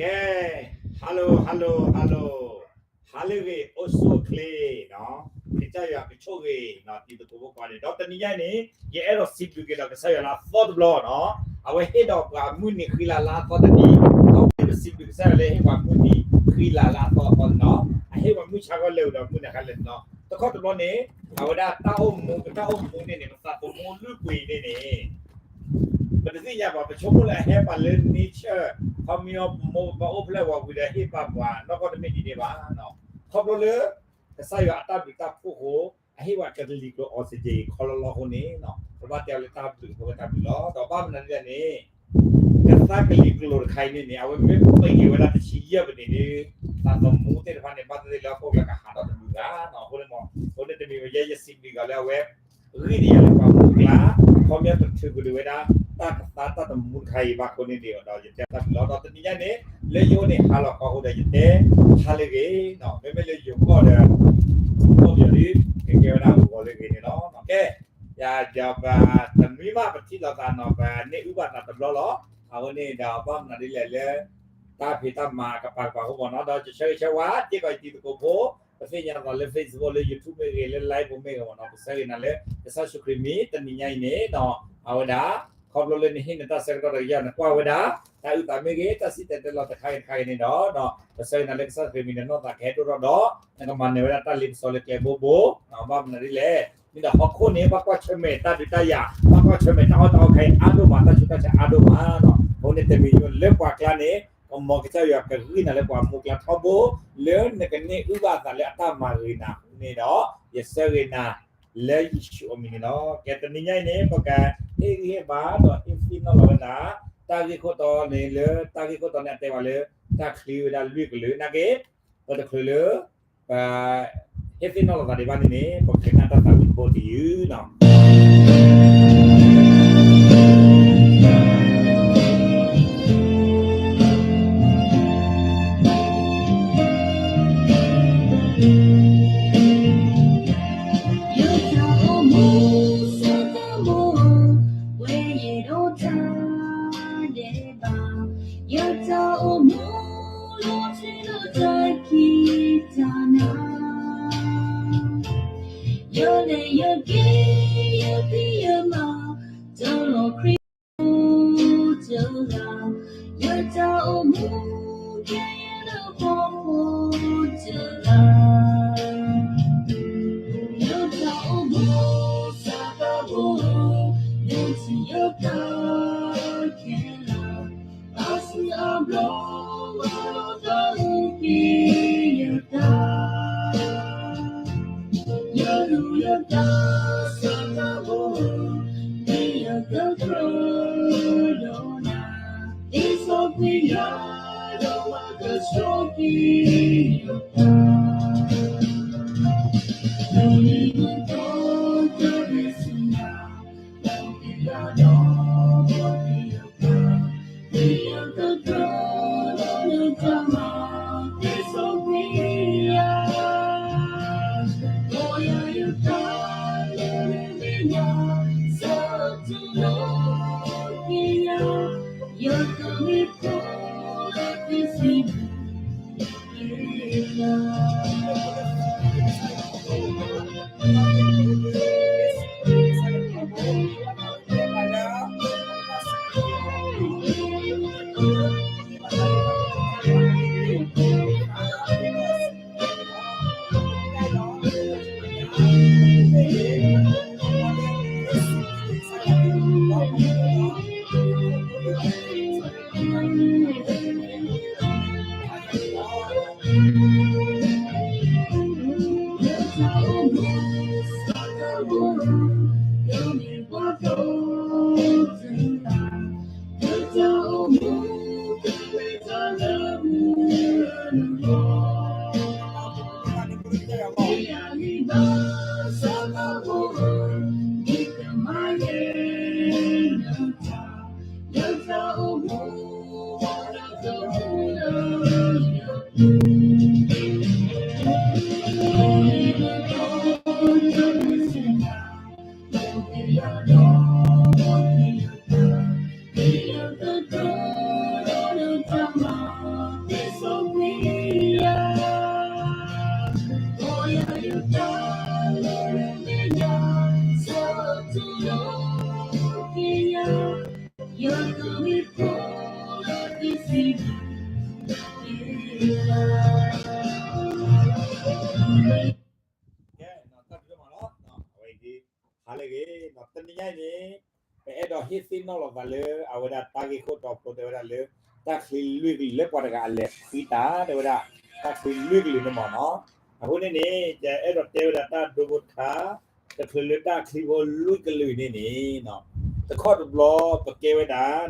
ကဲ, hello hello hello, ဟါလၢအဂ့ၤ အိၣ်ဆူၣ်အိၣ်ချ့, ကစၢ်ယွၤကဆိၣ်ဂ့ၤ တံၤသကိးဖိကိးဂၤန့ၣ်, ဒီးတနံၤညါအံၤန့ၣ် ယအဲၣ်ဒိးစံးဘျုးက့ၤဒီးကစၢ်ယွၤလၢအသီတဘျီနီၤ, အဝဲဟ့ၣ်ဒီးပှၤမုၢ်နံၤဃံလၤလါအသီတနံၤ, ဒီးပစံးဘျုးကစၢ်ယွၤလၢဟ့ၣ်ပှၤမုၢ်နံၤဃံလၤလါအသီတနံၤနီၤ, အဟ့ၣ်ပှၤမုၢ်ဆါခီလဲၤဝံၤဒီးမုၢ်နၤခါလဲၤနီၤ, တခီတဘျီန့ၣ် အဝဲဒၣ်တၢ်အိၣ်မူ ပတၢ်အိၣ်မူန့ၣ်န့ၣ် ပသးသမူလွံၢ်ပှ့ၤန့ၣ်န့ၣ် ပတသ့ၣ်ညါဘၣ်, ပဆိကမိၣ်လၢအဟဲပာ်လၢ nature ခီမ့ၢ်အီၤပမိၢ်ပပၢ်အိၣ်ဖျဲၣ်ဝဲဝံၤဒီးဟ့ၣ်ပာ်ပှၤနီၢ်ကီၢ်တမ့ၢ်ဒ်န့ၣ်ဘၣ်, ခီဖျိလၢ ကစၢ်ယွၤအတၢ်ဘျုးတၢ်ဖှိၣ်အဃိ အဟ့ၣ်ပှၤကလံၤကျိၤ oxygen ခီလီလီအဃိန့ၣ် ပဘၣ်တဲအီၤလၢတၢ်ဘျုး ပဝဲတၢ်ဘျုးလီၤ. ဒီးဘၣ်မနုၤဒ်လဲၣ်န့ၣ် ကသါကလံၤကျိၤတခါအံၤန့ၣ်န့ၣ် အဝဲမ့ၢ်ပှ့ၤက့ၤဝဲဒၣ်တဆံယဲၢ်ပနံးဒီး သးသမူသ့ၣ်တဖၣ်န့ၣ် ဘၣ်သ့ၣ်သ့ၣ်လၢအခိၣ်ကျၢၢ်ကဟးထီၣ်တမုာ်ဘၣ်နီၤ, အဃိန့ၣ် အဃိန့ၣ်တမံၤဝဲယဲ ယစံးဘျုးက့ၤလၢအဝဲ ဂံၢ်တယၤလၢပှၤမူကျါ, ခီပညီပထုးကဒီးဝဲဒၣ် တၢ်ကသါတၢ်သမူတခါအံၤဘၣ်အဃိန့ၣ်ဒီး ယတဲတၢ်ဘျုးလီၤ. ဒီးတနံၤညါန့ၣ် လၢယအိၣ်န့ၣ်ဟါလီၤခီအဃိဒီး ယတဲဟါလၢအဂ့ၤ, မ့မ့ၢ်လၢယိၤကီၢ်ဒီး ကီၢ်ပယီၤဒုး ကကဲဝဲဒၣ်ဂီၤလၢအဂ့ၤန့ၣ်လီၤ. ကဲ ယၤဒီးပတနွံမး ပထံၣ်လိာ်သးနီၤ ပန့ၢ်အုၣ်ဘၣ်သးတဘျီလီၤ. အဃိန့ၣ်ဒီး ဘၣ်မနုၤဒ်လဲၣ်လၢ တၢ်ဖံးတၢ်မၤကပၤကပၤအဃိမ့ၢ်နီၤ, ဒီးယဆၢဂ့ၤဆၢဝါ စ့ၢ်ကီးယတံၤသကိးဖိ ပသ့ၣ်ညါသးလၢ Facebook လၢ YouTube မ့ၢ်ဂ့ၤ လၢ live ဖိမ့ၢ်ဂ့ၤမ့ၢ်နီၤ, ပဆၢဂ့ၤနၤလၢ ကစၢ်ယ့ၣ်ၡူးခရံာ်မံၤ တနံၤညါအံၤန့ၣ်နီၤ, အဝဲဒၣ် ခီဖျိလၢနဟ့ၣ်နတၢ်ဆၢကတီၢ်ဒီးယၤ နကွၢ်ဝဲဒၣ် တၢ်အုၣ်သးမ့ၢ်ဂ့ၤ တၢ်စံၣ်တဲၤတဲလီၤတခါဂ့ၤတခါဂ့ၤန့ၣ်ဒီး ပဆၢဂ့ၤနၤလၢကစၢ်ခရံာ်မံၤန့ၣ် နီၢ်သးကဟဲဒိၣ်ထီၣ်ဒီး နကမၤနၢၤဝဲဒၣ်တၢ်လ့ပစီလၢကျဲဘိဘိ, ဘၣ်မနုၤဒ်လဲၣ်, မ့ၢ်ဒီးဟီၣ်ခိၣ်န့ၣ် ဘၣ်ကွၢ်ဆၢၣ်မဲာ်တၢ်ဒုးတၢ်ယၤ, ဘၣ်ကွၢ်ဆၢၣ်မဲာ်တၢ်အီၣ်တၢ်အီခါအံၤအါဒိၣ်မး, တၢ်ဆူးတၢ်ဆါအါဒိၣ်မးနီၤ. အဃိန့ၣ် တမံၤညိလၢပှၤကျါန့ၣ် ကမၤကစၢ်ယွၤကဂံၢ်နၤလၢပှၤမူကျါထီဘိ, လၢနကန့ၢ်အုၣ်ဘၣ်သးလၢအတၢ်မၤဂ့ၤနၤန့ၣ်ဒီး ယဆၢဂ့ၤနၤ လၢယ့ၣ်ၡူးအမံၤန့ၣ်လီၤ. ကဲ တနံၤညါအံၤန့ၣ် ပကဟ့ၣ်ဂံၢ်ဟ့ၣ်ဘါဒီးဟ့ၣ်သ့ၣ်နီၣ်လီၤဝဲဒၣ် တၢ်ဂ့ၢ်ခိၣ်တီန့ၣ် လၢတၢ်ဂ့ၢ်ခိၣ်တီန့ၣ် အတဲဝဲလၢ တၢ်ချံဝဲဒၣ်လွံၢ်ကလုာ်နာ်က့, ပတချုးလၢ ပ ဟ့ၣ်သ့ၣ်နီၣ်လီၤသးဒံးဘၣ်န့ၣ်န့ၣ် ပကနၣ်တၢ်သးဝံၣ်ဖိတယုၢ်နီၤ. ယတၢ်အိၣ်မူ စၢကမိၣ် ဝဲယဲၢ်ဒီးတၢ်ဒဲးဘး, ယတၢ်အိၣ်မူ လီၤတံၢ်လီၤဆဲး တၢ်ခံးတၢ်နၤ, ယလဲၤယက့ၤ ယဖံးယမၤ တၢ်လီၢ်ခရံာ် တဂၤ, ယတၢ်အိၣ်မူ ကဲယဲၢ်လၢပှၤဖိတဂၤ, ယတၢ်အိၣ်မူ စၢကမိၣ် ဒိးထံၣ်ယတၢ်ခဲလၢာ်, အါစုအါဘျီ ဝဲလီၤတၢ်အုၣ်က့ၤယတၢ် ယလူၤယသး စၢကမိၣ် မ့ၢ်ယကကြၢးဒီးနၤ, ဒ်စီကွံာ်ယၤ ဒီးဝဲကဆှီက့ၤယတၢ်, ယလံၤယသီ ကရ့စံနၤ ဒီးက့ၤယၤဒီး ဘီက့ၤယတၢ် ယကမ့ၢ်ဖိလၢကစံးဘျုးက့ၤနၤ ကဲ, တၢ်ဘျုးဒိၣ်မးလီၤ. အဝဲအံၤဒ် ဟါလၢအဂ့ၤ, တနံၤညါအံၤန့ၣ် ပအဲၣ်ဒိးဟ့ၣ်သ့ၣ်နီၣ်လီၤသးလၢ အဝဲဒၣ်တၢ်ဂ့ၢ်ခိၣ်တီဖျိတဲဝဲဒၣ်လၢ တၢ်ချံလွံၢ်ကလုာ်လၢပှၤတဂၤအလဲၤဃံတၢ် တဲဝဲဒၣ် တၢ်ချံလွံၢ်ကလုာ်န့ၣ်မ့ၢ်နီၤ. အဃိန့ၣ်န့ၣ် ယအဲၣ်ဒိးတဲဝဲဒၣ်တၢ်ဒိဖိတခါ တချုးလၢတၢ်ချံဖိလွံၢ်ကလုာ်န့ၣ်န့ၣ် တခီတဘျီ ပကဲဝဲဒၣ်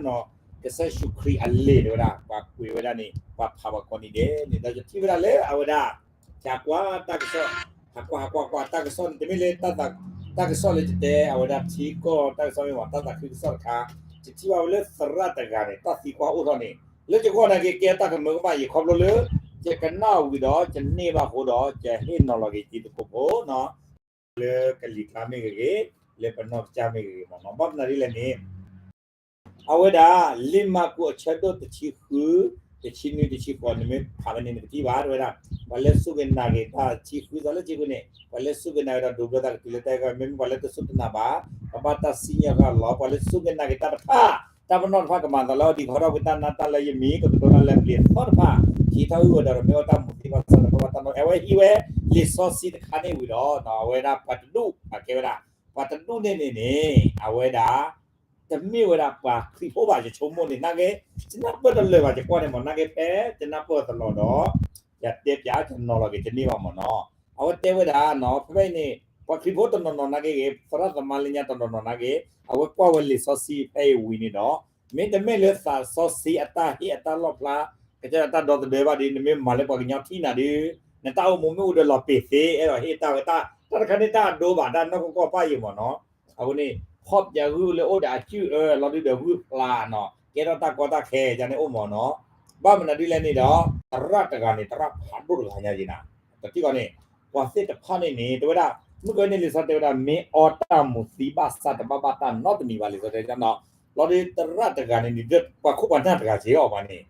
ကစၢ်ယ့ၣ်ၡူးခရံာ်အလံာ်တဲဝဲဒၣ် ပှၤကွဲးဝဲဒၣ်န့ၣ် ပှၤဖးပှၤကိးနံၤဒဲးန့ၣ် ဒီးယထံၣ်ဝဲဒၣ်လၢအဝဲဒၣ် ယကွၢ်တၢ်ကစီၣ်, ဟးကွၢ်ဟးကွၢ်ကွၢ်တၢ်ကစီၣ်န့ၣ် တမ့ၢ်လၢ တၢ်ကစီၣ်လၢယတဲ အဝဲဒၣ်ထံကီၢ်တၢ်ကစီၣ်မ့ၢ်ဘၣ် တၢ်သးခုကစီၣ်တခါ, ယထံၣ်ဘၣ်ဝဲလၢသရၣ်တဂၤန့ၣ် တၢ်သံကွၢ်အိၣ်ထီၣ်န့ၣ် လၢယဂီၢ်နာ်က့ ကဲတၢ်ကမၢကမၣ်ယံၤခီဖျိလၢ ယကနၣ်ဝံၤဒီး ယန့ၢ်ဘၣ်အဃိဒီး ယဟ့ၣ်နီၤလီၤက့ၤယတံၤသကိးဖိနီၤ လၢကလံၤကျါမ့ၢ်ဂ့ၤဂ့ၤ, လၢပနီၢ်ကစၢ်မ့ၢ်ဂ့ၤဂ့ၤမ့ၢ်နီၤ ဘၣ်မနုၤဒ်လဲၣ်န့ၣ် အဝဲဒၣ် လံာ်မၢ်ကူးအဆၢဒိၣ်တဆံဃု, တဆံနွံ တဆံဃိး နမ့ၢ်ဖးဝဲန့ၣ် နကထံၣ်ဘၣ် တဲဝဲဒၣ် ပှၤလၢစူၢ်က့ၤနာ်က့ၤတၢ် တဆံဃု စးလၢတဆံဃုန့ၣ် ပှၤလၢစူၢ်က့ၤနာ်က့ၤတၢ်ဒိးဘျၢသးကတုၤလၢတၢ်အဲၣ်ကီ မ့မ့ၢ်ပှၤလၢတစူၢ်တနာ်ဘၣ် ကဘၣ်တၢ်စံၣ်ညီၣ်ဃာ်လီၤ ပှၤလၢစူၢ်က့ၤနာ်က့ၤတၢ်တဖၣ် တၢ်ပနီၣ်တဖၣ်ကမၤသးလၢအီၤ ဒ်ခီထီၣ်ကွံာ်တၢ်နါတၢ်လၢယမံၤ ကကတိၤတၢ်လၢပျ့ၤသီတဖၣ် ဟံးထီၣ်ဟုၣ်ဝဲဒီး မ့ၢ်အီၣ်တၢ်မူးသံဘၣ်ဆၣ်ဒီး ပဘၣ်တၢ်နီၣ် အဝဲဟံးဝဲ လံာ်စီဆှံတခါန့ၣ်ဝံၤဒီး အဝဲဒၣ်ပှၤတဒူၣ် အကဲဝဲဒၣ် ပှၤတဒူၣ်န့ၣ်န့ၣ်န့ၣ် အဝဲဒၣ် တမ့ၢ်ဝဲဒၣ်ပှၤခရံာ်ဖိဘၣ် ယဆိကမိၣ်န့ၣ် နာ်က့ ယနၢ်ပၢၢ်တလၢာ်ဘၣ် ယကွၢ်န့ၣ်မ့ၢ် နာ်က့ဖဲ ယနၢ်ပၢၢ်သလီၤဒီး ယတဲပၠး ယနီၤလီၤက့ၤ ယန့ၢ်ဘၣ်မ့ၢ်နီၤ အဝဲတဲဝဲဒၣ်နီၤ ဖဲဖဲအံၤန့ၣ် ပှၤခရံာ်ဖိတနီၤနီၤနာ်က့ဂ့ၤ သရၣ်သမါလၢညါတနီၤနီၤနာ်က့ အဝဲကွၢ်ဝဲလံာ်စီဆှံဖဲအံၤဝံၤန့ၣ်ဒီး မ့တမ့ၢ်လၢသးစီဆှံအတၢ်ဟ့ၣ်အတၢ်လီၣ်ဖျါ ကစၢ်ယွၤတၢ်ဒီသဒၢဘၣ်ဒီး နမ့ၢ်မၤလၢပှၤကညီထံၣ်နၤဒီး နတၢ်အိၣ်မူမ့ၢ်အိၣ်ဒီးလီၤပ့ၤသ့ အဲၣ်ဒိးဟ့ၣ်တၢ်ဝဲတၢ် တၢ်တခါန့ၣ်တၢ်အဒိဘၣ် တၢ်နီၢ်ကီၢ်ကီၢ်ပၢ်ယံၤမ့ၢ်နီၤ အဃိန့ၣ် ဖီၣ်ပၠးဂုၢ်လၢအိၣ်ဒီးအစုၣ်အၢ လီၤဒုးဒီးဂုၢ်ဖျါနီၤ ကဲထီၣ်တၢ်ကီတၢ်ခဲယန့ၣ်အိၣ်မ့ၢ်နီၤ ဘၣ်မနုၤဒ်လဲၣ်န့ၣ်ဒီး သရၣ်တဂၤန့ၣ် သရၣ်ဖးဒိၣ်တဂၤညါယံၤနၤ တထံၣ်ဃီန့ၣ် ပှၤသ့ၣ်တဖၣ်န့ၣ်န့ၣ် တဲဝဲဒၣ် မုၢ်ကီၤန့ၣ်လံာ်စီဆှံတဲဝဲဒၣ် မ့ၢ်အီတၢ်မူးသံဘၣ်ဆၣ် တဘၣ်ဘၣ်တၢ်နီတမံၤဘၣ် လံာ်စီဆှံတဲဝဲဒၣ်နီၤ လီၤဒုးသရၣ်တဂၤန့ၣ်န့ၣ် ပှၤခိၣ်ပှၤနၢ်တဂၤစ့ၢ်ကီးပှၤန့ၣ်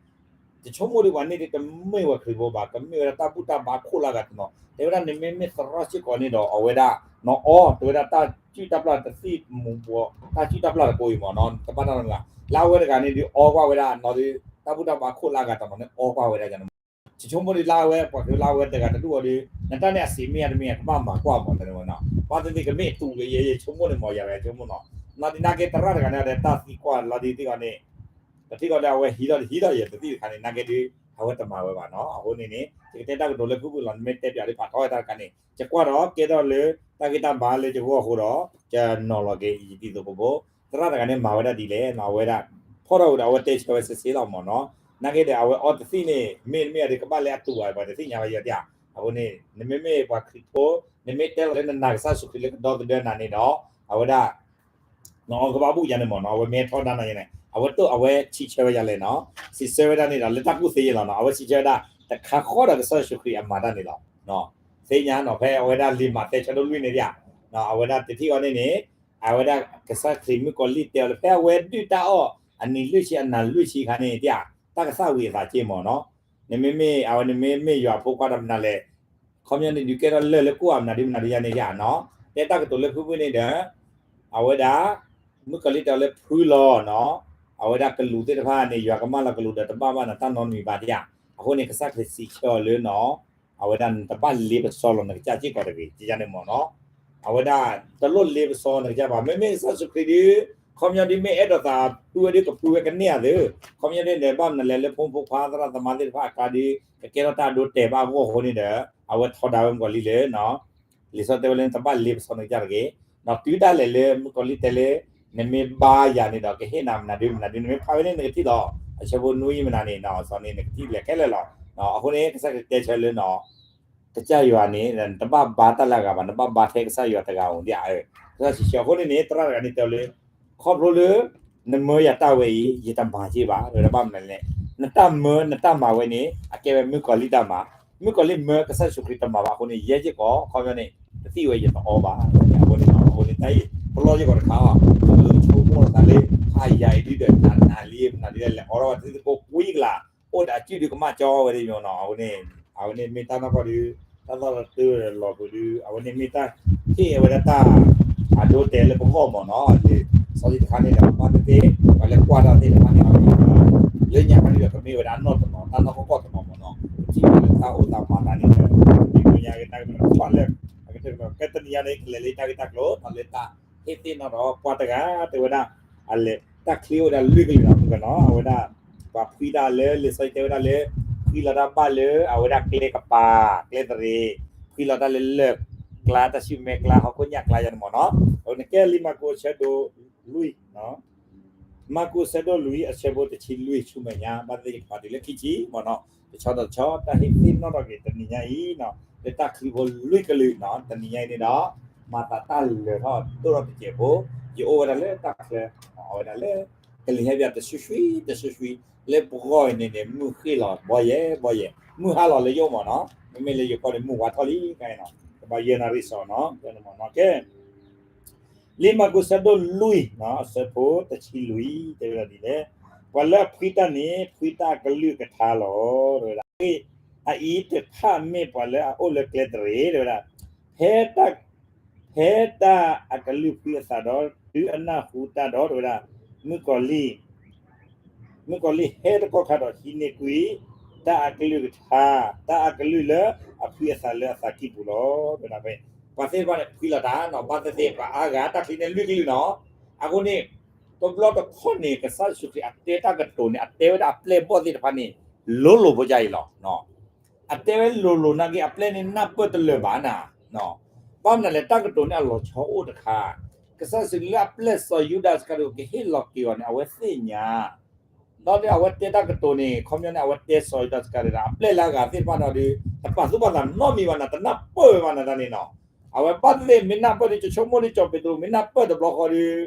ယဆိကမိၣ်ဒီးပှၤန့ၣ်ဒ်တမ့ၢ်ဝဲခရံာ်ဖိဘၣ် ကမ့ၢ်ဝဲဒၣ်တၢ်ဘူၣ်တၢ်ဘါခိၣ်လၢအဂၤတနီၤ တဲဝဲဒၣ်နမ့မ့ၢ်သရၣ်စ့ၢ်ကီးန့ၣ်ဒီး အဝဲဒၣ် နအီ တဲဝဲဒၣ်တၢ်စုၣ်တၢ်ပျၢ်တသ့ၣ်မူၤဘှီး တၢ်စုၣ်တၢ်ပျၢ်တကိးအံၤမ့ၢ်နီၤ တဘၣ်တၢ်နီတမံၤဘၣ် လၢအဝဲတဂၤန့ၣ်ဒုးအီကွၢ်ဝဲဒၣ်နီၤဒုး တၢ်ဘူၣ်တၢ်ဘါခိၣ်လၢအဂၤတနီၤန့ၣ်အီကွၢ်ဝဲဒၣ် ယဆိကမိၣ်ဒ်လၢအဝဲ ပှၤကလုာ်လၢအဝဲတဂၤတဒူၣ်အီၤဒီး နတၢ်န့ၣ်အစံးမ့ၢ်ဧါတမ့ၢ်ဧါ ကဘၣ်မၤကွၢ်မ့ၢ်တဲန့ၣ်မ့ၢ်နီၤ ဘၣ်သ့ၣ်သ့ၣ်ကမ့ၢ်အတူးလၢယဲ ယဆိကမိၣ်န့ၣ်မ့ၢ်ယၤ ယဆိကမိၣ်နီၤ နီၤဒ်နာ်က့သရၣ်တဂၤန့ၣ်ဒီးတၢ်သံကွၢ်လီၤဒ်သ့ၣ်အီၤန့ၣ် ပထံၣ်ကီးဒီးအဝဲဟံးထီၣ်တဟံးထီၣ်ယဲ တသံၣ်တခါန့ၣ် နာ်က့ဒုး အဝဲတမၤဝဲဘၣ်နီၤ အဃိန့ၣ်န့ၣ် ယကတဲတၢ်ကတိၤလၢဖုၣ်ဖုၣ်လီၤ နမ့ၢ်တဲပၠးဒုးဖးထီဝဲတၢ်တခါန့ၣ် ယကွၢ်ဒီးကဲထီၣ်လၢတၢ်ဂ့ၢ်တၢ်ဘါလၢယဂီၢ်အဃိဒီး ယနီၤလီၤက့ၤယတံၤသကိးဖိ သရၣ်တဂၤန့ၣ်မၤဝဲဒၣ်ဒ်လဲၣ်နီၤ အဝဲဒၣ် ဖီၣ်ထီၣ်ဝံၤဒီးအဝဲတဲဆၢဝဲစ့ၢ်စ့ၢ်လီၤမ့ၢ်နီၤ နာ်က့ဒီးအဝဲအီတသံၣ်န့ၣ် မ့ၢ်တမ့ၢ်အဒုးကဘၣ်လၢအတူးဘၣ် ပှၤတသ့ၣ်ညါဝဲယၤတၢ် အဃိန့ၣ် နမ့မ့ၢ်ပှၤခရံာ်ဖိ နမ့ၢ်တဲလီၤလၢနနာ်ကစၢ်ယ့ၣ်ၡူးခရံာ်လၢကဒီသဒၢနၤန့ၣ်ဒီး အဝဲဒၣ် နအီကဘၣ်ဘူၣ်ယၤန့ၣ်မ့ၢ်နီၤ အဝဲမ့ၢ်ထီဒါနၤယၤန့ၣ် အဝဲတိၢ်အဝဲစံးဆၢဝဲယၤလဲၣ်နီၤ စံးဆၢဝဲဒၣ်န့ၣ်ဒီး လၢတၢ်ကူၣ်သ့ယဲၢ်လီၤနီၤ အဝဲစံးဆၢဝဲဒၣ် တခါဃီဒီးကစၢ်ယ့ၣ်ၡူးခရံာ်အမၤတၢ်န့ၣ်လီၤ သ့ၣ်ညါနီၤ ဖဲအဝဲဒၣ်လံာ်မးသဲဆၢဒိၣ်လွံၢ်န့ၣ်ဒၣ် အဝဲဒၣ်တထံၣ်အီၤန့ၣ်န့ၣ် အဝဲဒၣ်ကစၢ်ခရံာ်မုၣ်ကီၤလံၢ်တဲအီၤလၢ ဖဲအဝဲဒုၣ်တၢ်အီၣ် အနံၤလွံၢ်ဆံအနၤလွံၢ်ဆံအခါန့ၣ်ဒၣ် တၢ်ကသၣ်ဝံၤအသးက့မ့ၢ်နီၤ နမ့မ့ၢ် အဝဲနမ့မ့ၢ်ယွၤဖိခွါဒီးမနုၤလဲၣ် ခီပညီန့ၣ်ဒုးကဲထီၣ်လၢၢ်လၢကိၣ်အမနုၤဒ်မနုၤဒ်ယၤန့ၣ်ယၤနီၤ တဲတၢ်ကတိၤလၢဖုၣ်ဖုၣ်န့ၣ်ဒီး အဝဲဒၣ် မုၣ်ကီၤလံၢ်တဲအီၤလၢဖုလီၤနီၤ အဝဲဒၣ်ကလူးသ့ၣ်တဖၣ်န့ၣ် ယွၤကမၢလီၤကလူးဒီးတဘၣ်ဘၣ်နတၢ်နီတမံၤဘၣ်ဒ်ယၤ အဃိန့ၣ် ကစၢ်ခရံာ်စံးဆၢအီၤလၢနီၤ အဝဲဒၣ်နတဘၣ်လ့ပစီလီၤနကစၢ်စ့ၢ်ကီးတဂ့ၤ ဒ်ယၤန့ၣ်မ့ၢ်နီၤ အဝဲဒၣ် တလိၣ်လ့ပစီနကစၢ်ဘၣ် မ့မ့ၢ်ကစၢ်ယ့ၣ်ၡူးခရံာ်ဒုး ခီပညီဒုးမ့ၢ်အဲၣ်ဒိးသးဖုဝဲဒုးကဖုဝဲကန့ၢ်ဧါသ့ ခီပညီဒုးန့ၣ် ဘၣ်မနုၤလဲၣ်လၢဖိမုၣ်ဖိခွါသရၣ်သမါသ့ၣ်တဖၣ်အကျါဒုး ကကဲထီၣ်တၢ်အဒိတဲာ်ဘၣ်အဂီၢ်အဃိန့ၣ်ဒီး အဝဲထီဒါဝဲမုၣ်ကီၤလံၢ်လၢ လံာ်စီဆှံတဲဝဲလၢနတဘၣ်လ့ပစီနကစၢ်တဂ့ၤ, ဒီးတုၤဒၣ်လဲာ်လၢမုၣ်ကီၤလံၢ်တဲလၢ နမ့ၢ်ဘါယၤန့ၣ်ဒီးကဟ့ၣ်နၤမနုၤဒုမနုၤဒု နမ့ၢ်ဖးဝဲန့ၣ်နကထံၣ်လီၤ. အဆၢဖိနွံမနုၤန့ၣ် စီၤန့ၣ်နကထံၣ်လဲၤခဲလၢာ်လီၤ. အဃိန့ၣ် ကစၢ်ခရံာ်တဲဆၢလၢနီၤ ကစၢ်ယွၤန့ၣ် နတဘၣ်ဘါတၢ်လၢအဂၤဘၣ်, နဘၣ်ဘါထဲကစၢ်ယွၤတဂၤဧိၤဒၣ်ဧါ. ကစၢ်ယ့ၣ်ၡူးအဃိန့ၣ်န့ၣ် သရၣ်တဂၤန့ၣ်တဲလၢ ခီဖျိလၢ နမၢယၤတၢ်ဝဲအံၤ ယတမၤက့ဘၣ်, တဘၣ်မနုၤလဲၣ်. နတၢ်မၢ နတၢ်မၤဝဲန့ၣ် အကဲဝဲမုၣ်ကီၤလံၢ်တၢ်မၤ, မုၣ်ကီၤလံၢ်မၢကစၢ်ယ့ၣ်ၡူးခရံာ်တမၤဘၣ်အဃိန့ၣ် ယဲၢ်က့ၢ်ကီး ခီပညီန့ၣ် တသံၣ်ဝဲယတအီဘၣ်. အဃိန့ၣ် အဃိန့ၣ်တၢ်အံၤ ပလီၢ်ယ့ၢ်ကီးတခါအီၤ ဆိကမိၣ်လီၤသးလၢ ဖးယၤအံၤဒုဒီး တၢ်နၤလံ မနုၤဒ်လဲၣ် လဲၤအိးထီၣ်ဝဲတသံၣ်သကိးကွံကလး အိၣ်ဒီးအစုဒုကမၣ်ကၠီဝဲဒၣ်ညီနီၤ. အဝဲန့ၣ် အဝဲန့ၣ်မ့ၢ်တၢ်နီၢ်ကီၢ်ဒု တၢ်သီၣ်တၢ်တၢလီၤပူၤဒု အဝဲန့ၣ်မ့ၢ်တၢ်ဟ့ၣ်ဝဲဒၣ်တၢ် အ အဒိတဲလၢပဂီၢ်မ့ၢ်နီၤ, လံာ်စီဆှံတခါန့ၣ်ဒီး ဘၣ်သ့ၣ်သ့ၣ် ပှၤလၢကွၢ်တၢ်သ့ၣ်တဖၣ်န့ၣ် လၢညါခါန့ၣ်ဒီး ကမ့ၢ်ဝဲဒၣ်နီၢ်တနီၤ တၢ်နီၢ်ကီၢ်ကီၢ်တနီၤမ့ၢ်နီၤ, ပထံၣ်ဘၣ်လၢတၢ်အိၣ်သးမၤသးန့ၣ်ဒီး ပသ့ၣ်ညါက့ၤတၢ်ကမၣ်လၢ အကတၢၢ်ကဒီး ကဲတနံၤညါန့ၣ် ကလဲၤလၢတၢ်ဂ့ၢ်တၢ်ကျိၤနီၤ လၢတၢ်ဟ့ၣ်သ့ၣ်နီၣ်ထီၣ်ပှၤတဂၤ တဲဝဲဒၣ် အလဲၤတၢ်ချံအိၣ်ဝဲဒၣ်လွံၢ်ကလုာ်နီၤ မုၢ်ကနီၤ အဝဲဒၣ် ပှၤဖှံတၢ်လၢ လံာ်စီဆှံတဲဝဲဒၣ်လၢ ဖှံလီၤတၢ်ဘၣ်လၢ အဝဲဒၣ်ကျဲကပၤ ကျဲသရ့ၤ, ဖှံလီၤတၢ်လၢလၢၢ်ကျါ တၢ်ဆူၣ်မဲကျါ ဟီၣ်ခိၣ်ညၣ်ကျါယါန့ၣ်မ့ၢ်နီၤ, အဝဲန့ၣ်ကဲလံာ်မၢ်ကူးအဆၢဒိၣ်လွံၢ် မၢ်ကူးအဆၢဒိၣ်လွံၢ် အဆၢဖိတဆံလွံၢ်ဆူမဲာ်ညါ ဘၣ်သ့ၣ်သ့ၣ်ကပၤတုၤလၢခံဆံမ့ၢ်နီၤ, တဆီဒီးတဆီ တၢ်ဟ့ၣ်သ့ၣ်နီၣ်ထီၣ်က့ၤတနံၤညါအံၤနီၤ လၢတၢ်ချံဖိလွံၢ်ကလုာ်နီၤ တနံၤညါအံၤန့ၣ်ဒီး မၤသးတၢ်လၢာ်ထီၣ်ဒိၣ်ထီၣ်တစဲးဖိ ယအိၣ်ဝဲဒၣ်လၢတၢ်ချၢ အဝဲဒၣ်လၢ ကလံၤဟဲဘၣ်တဆူၣ်ဆူၣ် တဆူၣ်ဆူၣ် လၢပဂီၢ်အံၤန့ၣ်န့ၣ် မုၢ်ဃ့ၢ်လီၤဘီယဲၢ်ဘီယဲၢ် မုၢ်ဟါလီၤလၢယအိၣ်မ့ၢ်နီၤ, မ့မ့ၢ်လၢယိၤကီၢ်န့ၣ် မုၢ်ဝါထီၣ်လံ ခဲအံၤနီၤ ကဘၣ်ယဲၢ်နၣ်ရံၣ်စီၤနီၤ မ့ၢ်နီၤ ကဲ လံာ်မၢ်ကူးဆၢဒိၣ်လွံၢ် အဆၢဖိတဆံလွံၢ် တဲဝဲဒၣ်ဒ်လဲၣ်, ပှၤလၢအဖှံတၢ်န့ၣ် ဖှံတၢ်အကလုၢ်ကထါလီၤ တဲဝဲဒၣ်, အအံၤတဖၣ်မ့ၢ်ပှၤလၢအအိၣ်လၢကျဲသရ့ၤ တဲဝဲဒၣ်, ဖဲတၢ် ဖဲတၢ်အကလုၢ်ဖှံအသးဒီး တုၤအနၢ်ဟူတၢ်ဒီး တဲဝဲဒၣ်, မုၣ်ကီၤလံၢ် မုၣ်ကီၤလံၢ်ဟဲတကီၢ်ခါဒီး ဟံးန့ၢ်ကွံာ် တၢ်အကလုၢ်ကထါ, တၢ်အကလုၢ်လၢအဖှံအသးလၢအသးကံၢ်ပူၤလီၤ. တဲဝဲဒၣ်ဖဲ ပှၤသ့ၣ်တဖၣ်န့ၣ် ဖှံလီၤတၢ်နီၤ, ဘၣ်သ့ၣ်သ့ၣ် ပှၤအါဂၤတၢ်ချံန့ၣ်လွံၢ်ကလုၢ်နီၤ. အဃိန့ၣ် တဘျီတခီၣ်န့ၣ် ကစၢ်ယ့ၣ်ၡူးခရံာ်အတဲတၢ်ကတိၤန့ၣ် အတဲဝဲဒၣ်အပျဲၢ်အဘီၣ်သ့ၣ်တဖၣ်န့ၣ် လိၤလိၤဖိကအံၤလီၤ. အတဲဝဲလိၤလိၤနာ်က့ အပျဲၢ်န့ၣ်နၢ်ပၢၢ်တလၢာ်ဘၣ်နၤ. ဘၣ်မနုၤလဲၣ် တၢ်ကတိၤန့ၣ်အလီၤဆီအိၣ်တခါ, ကစၢ်ယ့ၣ်ၡူးခရံာ်လၢအပျဲၢ်စီၤယူဒၤစကၤရံၤအိးကဟ့ၣ်လီၤက့ၤအီၤန့ၣ် အဝဲသ့ၣ်ညါ ဒီးအဝဲတဲတၢ်ကတိၤန့ၣ် ခီပညီန့ၣ် အဝဲတဲစီၤယူဒၤစကၤရံၤအိး အပျဲၢ်လၢအဂၤသ့ၣ်တဖၣ်န့ၣ်ဒီး တပာ်သူၣ်ပာ်သးနီတမံၤဘၣ်နၤ, တနၢ်ပၢၢ်ဝဲဘၣ်နၤတၢ်န့ၣ်နီၤ. အဝဲဘၣ်သ့ၣ်သ့ၣ် မ့ၢ်နၢ်ပၢၢ်ဒီး ကဆိကမိၣ်ဒီး စီၤပ့းတရူး မ့ၢ်နၢ်ပၢၢ်တဘျီဃီဒီး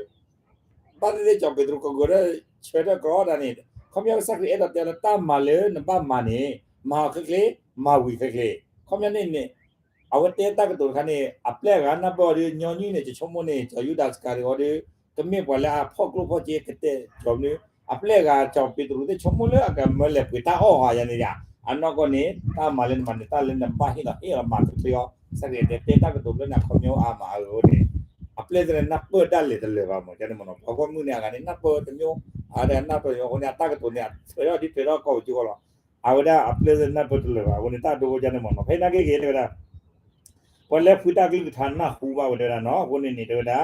ဘၣ်သ့ၣ်သ့ၣ် စီၤပ့းတရူးကဂဲၤဆၢထၢၣ်ကြီတၢ်န့ၣ်, ခီပညီကစၢ်ခရံာ်အဲၣ်ဒိးတဲလၢတၢ်မၤလၢနဘၣ်မၤန့ၣ် မၤအီၤချ့ချ့, မၤဝံၤချ့ချ့. ခီပညီန့ၣ်န့ၣ် အဝဲတဲတၢ်ကတိၤတခါန့ၣ် အပျဲၢ်အဂၤနၢ်ပၢၢ်အီၤဒီး ညီနုၢ်န့ၣ် ကဆိကမိၣ်န့ၣ် စီၤယူဒၤစကၤရံၤအိးဒီး ကမ့ၢ်ပှၤလၢအဖီၣ်ကျိၣ်ဖီၣ်စ့ကတဲာ်ကတီၤမနုၤ, အပျဲၢ်အဂၤ စီၤပ့းတရူးသ့ၣ်ဆိကမိၣ်လၢအကမၢလဲၤပှ့ၤတၢ်အီၣ်ဧါယၤန့ၣ်ယါ, အနီၢ်ကီၢ်န့ၣ် တၢ်မၤလၢနမၤန့ၣ် တၢ်လၢနဘၣ်ဟ့ၣ်လီၤဟ့ၣ်လီၤမၤချ့ချ့အီၤ, ကစၢ်ခရံာ်တဲတဲတၢ်ကတိၤလၢနၤခီပညီအါမးအဂ့ၢ်န့ၣ်, အပျဲၢ်သ့ၣ်န့ၣ်နၢ်ပၢၢ်ဒၣ်လဲာ်တလၢာ်ဘၣ်မး ကန့ၣ်မ့ၢ်နီၤ, ပှၤဂီၢ်မုၢ်န့ၣ် အဂၤန့ၣ် နၢ်ပၢၢ်တမျိုး, အဝဲဒၣ်နၢ်ပၢၢ်တမျိုးအဃိန့ၣ် အတၢ်ကတိၤန့ၣ် အထွဲထီၣ်ဒ်ထွဲထီၣ်ကီၢ်ပူၤကၠိဃီလီၤ. အဝဲဒၣ်အပျဲၢ်သ့ၣ်နၢ်ပၢၢ်တလၢာ်ဘၣ် အဃိန့ၣ် တၢ်ဒိကန့ၣ်မ့ၢ်နီၤ, ဖဲနာ်က့ဂ့ၤတဲဝဲဒၣ် ပှၤလၢဖှံတၢ်ကလုၢ်ကထါနၢ်ဟူဘၣ်ဝဲတဲဝဲဒၣ်နီၤ, အဃိန့ၣ်န့ၣ် တဲဝဲဒၣ်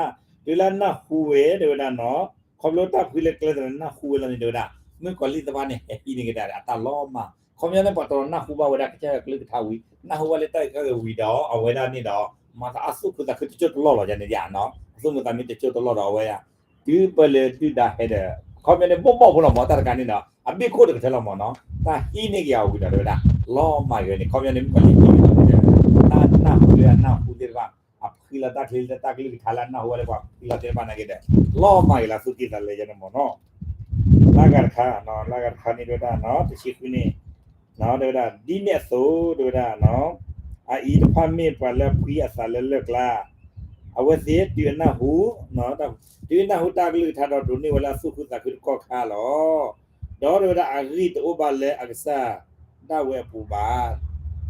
တုၤလၢနၢ်ဟူဝဲတဲဝဲဒၣ်နီၤ, ခီဖျိတၢ်ဖှံလၢကျဲသရ့ၤန့ၣ် နၢ်ဟူဝဲလီၤန့ၣ် တဲဝဲဒၣ် မုၣ်ကီၤလံၢ်တဖၣ်န့ၣ် ဟဲဟံးန့ၢ်က့ၤဒၣ်အတၢ်လီၤမၢ်, ခီပညီန့ၣ် ပှၤတနီၤနၢ်ဟူဘၣ်ဝဲဒၣ်ကစၢ်ယွၤကလုၢ်ကထါဝံၤ နၢ်ဟူဘၣ်လၢတၢ်အုၣ်က့ၤခီၣ်က့ၤဝံၤဒီး အဝဲဒၣ်န့ၣ်ဒီး မၤသးအသူၣ်ခုသးခုတစိၢ်တလီၢ်လီၤန့ၣ်, အသူၣ်မုာ်သးမုာ်တစိၢ်တလီၢ်ဒီးအဝဲ တုၤပၢၢ်လၢဒုၣ်ဒါဟဲဒီး ခီပညီန့ၣ် ဘီၣ်ဘီၣ်ဖိလီၤမး တၢ်တခါန့ၣ်ဒီး အဘ့ၣ်ခိၣ်တကထၢလီၤမးနီၤ, တၢ်ဟံးန့ၢ်က့ၤအီၤဝံၤဒီး တဲဝဲဒၣ် လီၤမၢ်က့ၤန့ၣ် ခီပညီန့ၣ် မုၣ်ကီၤလံၢ်ဟံးန့ၢ်က့ၤဒီး တၢ်နၢ်ဟူလၢအနၢ်ဟူသ့ၣ်တဖၣ်, အဖှံလီၤတၢ်ချ့လၢတၢ်ကလုၢ်ကထါလၢအနၢ်ဟူဝဲလၢပှၤဖှံလီၤသ့ၣ်တဖၣ်နာ်က့ဒီး လီၤမၢ်က့ၤလၢအသူၣ်ကံၢ်သးလဲယါန့ၣ်မ့ၢ်နီၤ. လၢဂၤတခါ, လၢဂၤတခါန့ၣ်တဲဝဲဒၣ် တဆံဃုန့ၣ် တဲဝဲဒၣ် ဒ်န့ၣ်အသိး တဲဝဲဒၣ် အအံၤတဖၣ်မ့ၢ်ပှၤလၢအဖှံအသးလၢလၢၢ်ကျါ, အဝဲသ့ၣ်တုၤအနၢ်ဟူ, တုၤအနၢ်ဟူတၢ်ကလုၢ်ကထါဒီး ဒိးန့ၢ်ဝဲလၢအသူၣ်ခုသးခုတကီၢ်ခါလီၤ. ဒီးတဲဝဲဒၣ် အဂံၢ်တအိၣ်ဘၣ်လၢအကစၢ်ဒၣ်ဝဲအပူၤဘၣ်,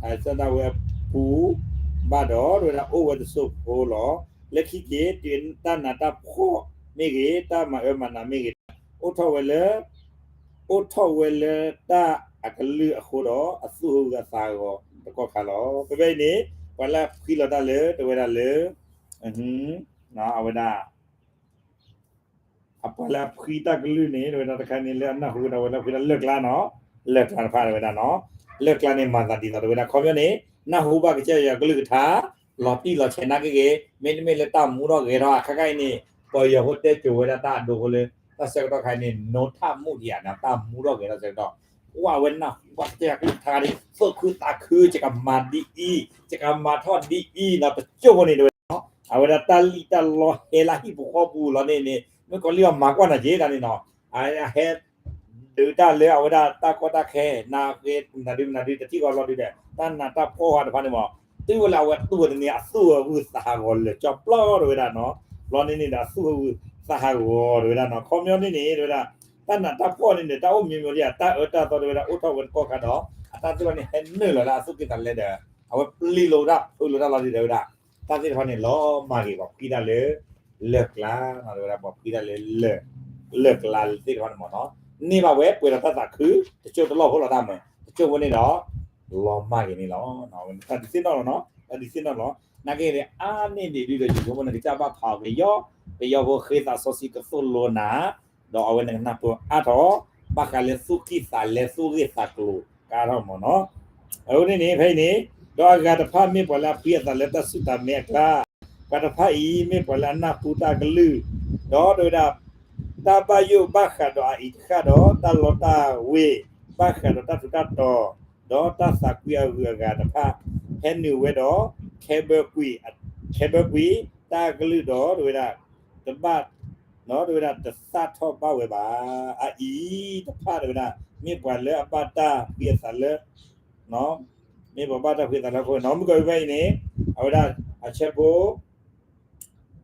အကစၢ်ဒၣ်ဝဲအပူၤဘၣ်ဒီး တဲဝဲဒၣ် အိၣ်ဝဲတစိၢ်ဖိလီၤ. လၢခံက့ၤ တုၤတၢ်နးတၢ်ဖှီၣ်မ့ၢ်ဂ့ၤ, တၢ်မၤအၢမၤနးမ့ၢ်ဂ့ၤ, အိၣ်ထီၣ်ဝဲလၢ အိၣ်ထီၣ်ဝဲလၢတၢ်အကလုၢ်အဃိဒီး အသူၣ်ဟးဂီၤသးဟးဂီၤတကီၢ်ခါလီၤ. ဖဲဖဲအံၤန့ၣ် ပှၤလၢအဖှံလီၤတၢ်လၢ တဲဝဲဒၣ်လၢ အဝဲဒၣ် အပှၤလၢအဖှံတၢ်ကလုၢ်န့ၣ် တဲဝဲဒၣ်တခါန့ၣ် လၢအနၢ်ဟူဒီး အဝဲလၢအဖှံတၢ်လၢၢ်ကျါနီၤ, လၢၢ်ကျါတဖၣ်တဲဝဲဒၣ်နီၤ, လၢၢ်ကျါန့ၣ် မၤသးဒ်သိး တဲဝဲဒၣ် ခီပညီန့ၣ် နၢ်ဟူဘၣ်ကစၢ်ယွၤကလုၢ်ကထါ လီၤတံၢ်လီၤဆဲးနာ်က့ဂ့ၤ, မ့တမ့ၢ်လၢတၢ်မူထီၣ်ဂဲၤထီၣ်အခါခါအံၤန့ၣ် ပယီၤဖိတဲစိၤဝဲဒၣ်တၢ်အဒိဖိလၢ တၢ်ဆၢကတီၢ်ခါအံၤန့ၣ် နိထၣ်မူၣ်ထံဧါနီၤ, တၢ်မူထီၣ်ဂဲၤထီၣ်ဆၢကတီၢ် ကွၢ်ဝဲနၢ်ဟူဘၣ်ကစၢ်ယွၤကလုၢ်ကထါဒီး သူၣ်ခုသးခု ယကမၤဒ်အံၤ ယကမၤထီၣ်ဒ်အံၤနီၤ, တစိၢ်ဖိန့ၣ်တဲဝဲဒၣ်နီၤ, အဝဲဒၣ်တၢ်လံၣ်တၢ်လီဟဲလၢဟံၣ်ပူၤဃီပူၤလီၤန့ၣ်န့ၣ် မုၣ်ကီၤလံၢ်အီၤမၤကွၢ်နၤက့ၤတၢ်န့ၣ်နီၤ, အဟဲ ဒုးတၢ်လၢအဝဲဒၣ်တၢ်ကီတၢ်ခဲ နၤဂ့ၤနၤဒုး နၤဒုးတထံၣ်ဃီလီၤဒုးဒီး တၢ်နးတၢ်ဖှီၣ်တဖၣ်န့ၣ်မး တုၤဝဲလၢအဝဲတူၢ်ဝဲတန့ၢ် အသူၣ်အဂုၤသးဟးဂီၤလၢာ်ကၠီပျီတဲဝဲဒၣ်နီၤ, ဘျီန့ၣ်န့ၣ်ဒီး အသူၣ်အဂုၤသးဟးဂီၤတဲဝဲဒၣ်နီၤ, ခီပညီန့ၣ်န့ၣ် တဲဝဲဒၣ် တၢ်နးတၢ်ဖှီၣ်န့ၣ်န့ၣ် တၢ်အိၣ်မံၤမံၤဒ်အံၤ တၢ်အၢတၢ်သီတဲဝဲဒၣ် အိၣ်ထီၣ်ဝဲတကီၢ်ခါဒီး အတၢ်သ့ၣ်တဖၣ်န့ၣ် ဟဲနုာ်လီၤလၢအသူၣ်ကံၢ်သးလဲဒီး အဝဲပျံၤလိာ်တၢ်ဖုးလိာ်တၢ်လီၤဒုးတဲဝဲဒၣ် တၢ်သ့ၣ်တဖၣ်န့ၣ် လီၤမၢ်က့ၤပှၤဖှံတၢ်လၢ လၢၢ်ကျါ, တဲဝဲဒၣ်ပှၤဖှံတၢ်လၢ လၢၢ်ကျါသ့ၣ်တဖၣ်န့ၣ်မ့ၢ်နီၤ, န့ၢ်ဘၣ်ဝဲပှဲၤဒီးတၢ်သးခု, တကၠိတလီၢ်ဖိလီၤတၢ်မး, တကၠိဖိန့ၣ်ဒီး လီၤမၢ်က့ၤန့ၣ်လီၤ. တၢ်ဒုးသ့ၣ်နီၣ်လီၤနီၤ, တၢ်ဒုးသ့ၣ်နီၣ်လီၤ, နာ်က့န့ၣ် အါန့ၢ်ဒံးဒုးဒီး ယိၤဖိန့ၣ် ကစၢ်ဘၣ်ဖးအီၤကယီ, ကယီဖိဃ့သးစီဆှံကသိၣ်လိနၤ, ဒီးအဝဲန့ၣ်ကနၢ်ပၢၢ်အါထီၣ်, ဘၣ်ဃးလၢသူၣ်ကံၢ်သးလဲ သူၣ်ဂ့ၢ်သးကျိၤကါထီၣ်မ့ၢ်နီၤ. အဃိန့ၣ်န့ၣ် ဖဲအံၤန့ၣ်, ဒီးအဂၤတဖၣ်မ့ၢ်ပှၤလၢအဖှံအသးလၢတၢ်ဆူၣ်တၢ်မဲအကျါ, ပှၤတဖၣ်အံၤ မ့ၢ်ပှၤလၢအနၢ်ဟူတၢ်ကလုၢ်, ဒီးတဲဝဲဒၣ် တၢ်ဘၣ်ယိၣ်ဘၣ်ဃးဒီးအအံၤတဃၣ်ဒီး တၢ်လီတၢ်ဝ့ၤ, ဘၣ်ဃးဒီးတၢ်ထူးတၢ်တီၤ, ဒီးတၢ်သးကွံအဂုၤအဂၤတဖၣ်, ဟဲနုာ်ဝဲဒီး ခဲဘၢကွံာ်, ခဲဘၢကွံာ်တၢ်ကလုၢ်ဒီး တဲဝဲဒၣ် တဘၣ်, တဲဝဲဒၣ်တသၣ်ထီၣ်ဘၣ်ဝဲဘၣ်. အအံၤတဖၣ်တဲဝဲဒၣ် မ့ၢ်ပှၤလၢအဘၣ်တၢ်ဖှံအသးလၢ မ့ၢ်ပှၤဘၣ်တၢ်ဖှံအသးလၢအဃိန့ၣ် မုၢ်ကီၢ်ဖဲအံၤန့ၣ်, အဝဲဒၣ်အဆၢဖိ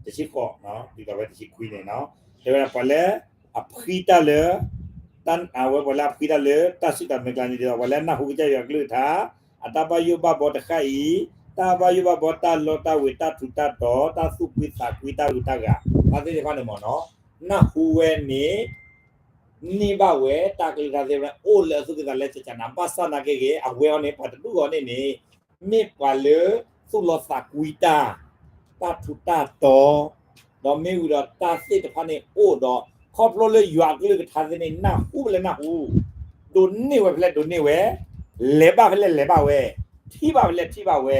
တဆံဃိး, ဒ်သိးဝဲတဆံခွံန့ၣ်, တဲဝဲဒၣ်ပှၤလၢအဖှံတၢ်လၢ အဝဲပှၤလၢအဖှံတၢ်လၢတၢ်ဆူၣ်တၢ်မဲအကျါန့ၣ် ဒ်သိးပှၤလၢအနၢ်ဟူကစၢ်ယွၤအကလုၢ်ကထါ, အတၢ်ဘၣ်ယိၣ်ဘၣ်ဘီတဃၣ်အံၤ, တၢ်ဘၣ်ယိၣ်ဘၣ်ဘီတၢ်လီတၢ်ဝ့ၤ တၢ်ထူးတၢ်တီၤ တၢ်သူၣ်ဖှံသးကွံတၢ်ဂုၤတၢ်ဂၤ, တၢ်သ့ၣ်တဖၣ်န့ၣ်မ့ၢ်နီၤ, နၢ်ဟူဝဲန့ၣ် န့ၢ်ဘၣ်ဝဲတၢ်ကလုၢ်ကထါသ့ၣ်တဖၣ်န့ၣ် အိၣ်လၢအသူၣ်ကံၢ်သးလဲကကနၤ ဘၣ်ဆၣ်နာ်က့ဂ့ၤ အဝဲအံၤန့ၣ် ပှၤတဒူၣ်အီၤန့ၣ်န့ၣ် မ့ၢ်ပှၤလၢသူၣ်လီသးကွံတၢ်, တၢ်ထူးတၢ်တီၤ, ဒီးမ့ၢ်ဝံၤဒီးတၢ်သ့ၣ်တဖၣ်န့ၣ်အိၣ်ဒီး ခီဖျိလၢယွၤအကလုၢ်ကထါသ့ၣ်န့ၣ် နၢ်ဟူဖဲလဲၣ်နၢ်ဟူ, ဒိးန့ၢ်ဝဲဖဲလဲၣ်ဒိးန့ၢ်ဝဲ, လဲၤဘၣ်ဖဲလဲၣ်လဲၤဘၣ်ဝဲ, ထံၣ်ဘၣ်ဖဲလဲၣ်ထံၣ်ဘၣ်ဝဲ,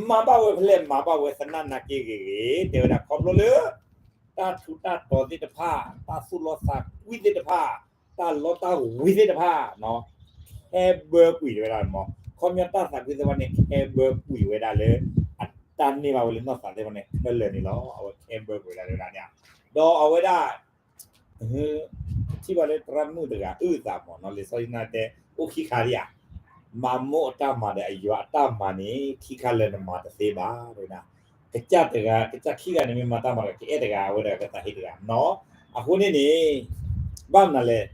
မၤဘၣ်ဝဲဖဲလဲၣ်မၤဘၣ်ဝဲ သနာ်က့ဂ့ၤဂ့ၤ တဲဝဲဒၣ်ခီဖျိလၢ တၢ်ထူးတၢ်တီၤသ့ၣ်တဖၣ်, တၢ်သူၣ်လီသးကွံသ့ၣ်တဖၣ်, တၢ်လီတၢ်ဝ့ၤသ့ၣ်တဖၣ်, ခဲဘၢကွံာ်ဝဲဒၣ်မ့ၢ်, ခီပညီတၢ်သးကွံသ့ၣ်တဖၣ်န့ၣ် ခဲဘၢကွံာ်ဝဲဒၣ်လၢ အတၢ်န့ၢ်ဘၣ်ဝဲလၢနီၢ်သးသ့ၣ်တဖၣ်န့ၣ် ခဲလၢာ်န့ၣ်လီၤ. အဝဲခဲဘၢကွံာ်ဝဲဒၣ်လၢဝဲဒၣ်န့ၣ်, ဒီးအဝဲဒၣ် ထံၣ်ဘၣ်လၢသရၣ်မုၣ်တဂၤအုၣ်အသးမ့ၢ်နီၤ, လံာ်စီဆှံတဲ အိၣ်ခံခါဒံးဧါ, မၤမိၣ်အတၢ်မၤဒီးအယွၤအတၢ်မၤန့ၣ် ခံခါလၢနမၤတသ့ဘၣ် တဲဝဲဒၣ်, ကစၢ်တဂၤ, ကစၢ်ခံဂၤန့ၣ်မ့ၢ်မၤတၢ်မၤဒီး ကအဲၣ်တဂၤ အဝဲတဂၤကသးဟ့တဂၤနီၤ. အဃိန့ၣ်န့ၣ် ဘၣ်မနုၤလဲၣ်,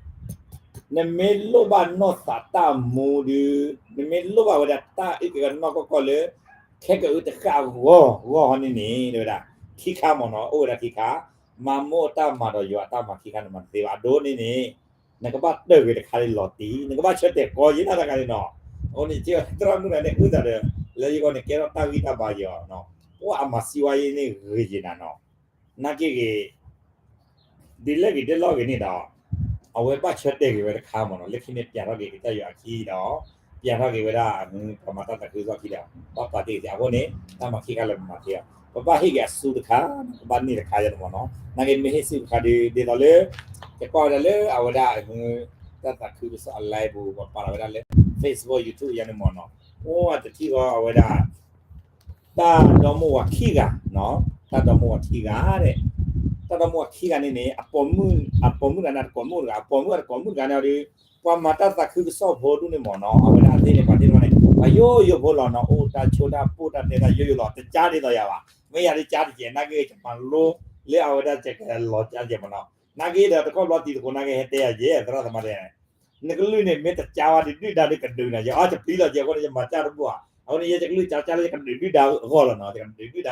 နမ့ၢ်လိၣ်ဘၣ်နီၢ်သးတၢ်မူဒီး, နမ့ၢ်လိၣ်ဘၣ်ဝဲဒၣ်တၢ်အုၣ်က့ၤခီနီၢ်ကီၢ်ကီၢ်လၢ ခဲကအုၣ်တဃၣ်အဂီၢ်ဂီၢ်ဟီန့ၣ်န့ၣ် တဲဝဲဒၣ်, ခံခါမ့ၢ်နီၤ, အိၣ်ဝဲဒၣ်ခံခါ, မၤမိၣ်အတၢ်မၤဒီးယွၤအတၢ်မၤခံခါန့ၣ် မၤတသ့ဘၣ်. အဒိန့ၣ်န့ၣ် နကဘၣ်တၢၢ်ဂ့ၤတခါလၢလီၤတံၢ်, နကဘၣ်ဆၢတဲာ်ကီးယဲၢ်တၢ်တခါန့ၣ်နီၤ. အဃိန့ၣ် သရၣ်မုၣ်တဂၤန့ၣ်အုၣ်သးဒီး လၢယဂီၢ်န့ၣ် ကဲထီၣ်တၢ်ဂံၢ်တၢ်ဘါယဲၢ်အီၤနီၤ, ပှၤအမၤစံးဝါယဲၢ်န့ၣ်ဂ့ၤယဲၢ်နၤနီၤ. နာ်က့ဂ့ၤ ဒ်လဲၣ်ဂ့ၤဒ်လဲၣ်ဂ့ၤန့ၣ်ဒီး အဝဲဘၣ်ဆၢတဲာ်ဂ့ၤဝဲတခါမ့ၢ်နီၤ, လၢခံန့ၣ်ပျးထီၣ်က့ၤကစၢ်ယွၤအခံဒီး ပျးထီၣ်က့ၤဝဲဒၣ် ပှၤမၤတၢ်သးခုကစီၣ်အခံဒီး ဘၣ်ပာ်တ့ၢ်က့ၤအဃိန့ၣ် တၢ်မၤခံခါလၢပမၤသ့အီၤ, ပဘၣ်ဟ့ၣ်က့ၤအစုတခါ, ပဘၣ်န့ၢ်တခါယဲၢ်န့ၣ်မ့ၢ်နီၤ. နာ်က့မ့ၢ်ဟ့ၣ်စုတခါဒီး ဒ်သိးလၢ ယကွၢ်ဝဲဒၣ်လၢအဝဲဒၣ် တၢ်သးခုကစီၣ်အ live ပူၤ ပှၤပာ်လီၤဝဲဒၣ်လၢ Facebook YouTube ယဲၢ်န့ၣ်မ့ၢ်နီၤ, အိၣ်တထံၣ်ဃီအဝဲဒၣ် တၢ်ဒီမိၢ်ဝၤခံဂၤ, တၢ်ဒီမိၢ်ဝၤခံဂၤဒဲး, တၢ်ဒီမိၢ်ဝၤခံဂၤန့ၣ်န့ၣ် အပိာ်မုၣ်တဂၤန့ၣ် အတကိးမုၣ်တဂၤ, အပိာ်မုၣ်အတကိးမုၣ်တဂၤန့ၣ်ဒီး ပှၤမၤတၢ်သးခုကစီၣ်ဖိဒူၣ်န့ၣ်မ့ၢ်နီၤ, အဝဲဒၣ်သ့ၣ်န့ၣ် ပှၤသ့ၣ်တဖၣ်န့ၣ် ပှၤယိယိဖိလီၤနီၤ, အိၣ်တၢ်ဆိၣ်တၢ်ပိၢ်တၢ်တဲတၢ်ယိယိလီၤ, တကါဒ်သိးယၤဘၣ်, မ့ၢ်ယၤဒ်ကါတကဲး နာ်က့ ယမၤလိလၢအဝဲဒၣ်ကဲးလီၤကါတကဲးမ့ၢ်နီၤ, နာ်က့ဒီးတခီဘျီတံၤသကိးနာ်က့ ဟဲတဲယၤယဲၢ် သရၣ်သမါတဲ နကလုၢ်န့ၣ် မ့ၢ်တကါဝဲဒုၣ်ဒါဒုးကဒုးနၤ, ယအီၣ်ကပျံၤလီၤကဲး အဃိန့ၣ် ယမၤကၢ်တဘိၣ်ဧါ, အဃိန့ၣ် ယဲယကလုၢ်ကါကၢ်လၢယကဒုးဒုၣ်ဒါအဂီၢ်လီၤနီၤ, ယကဒုးဒုၣ်ဒါအဂီၢ်လီၤ, တခ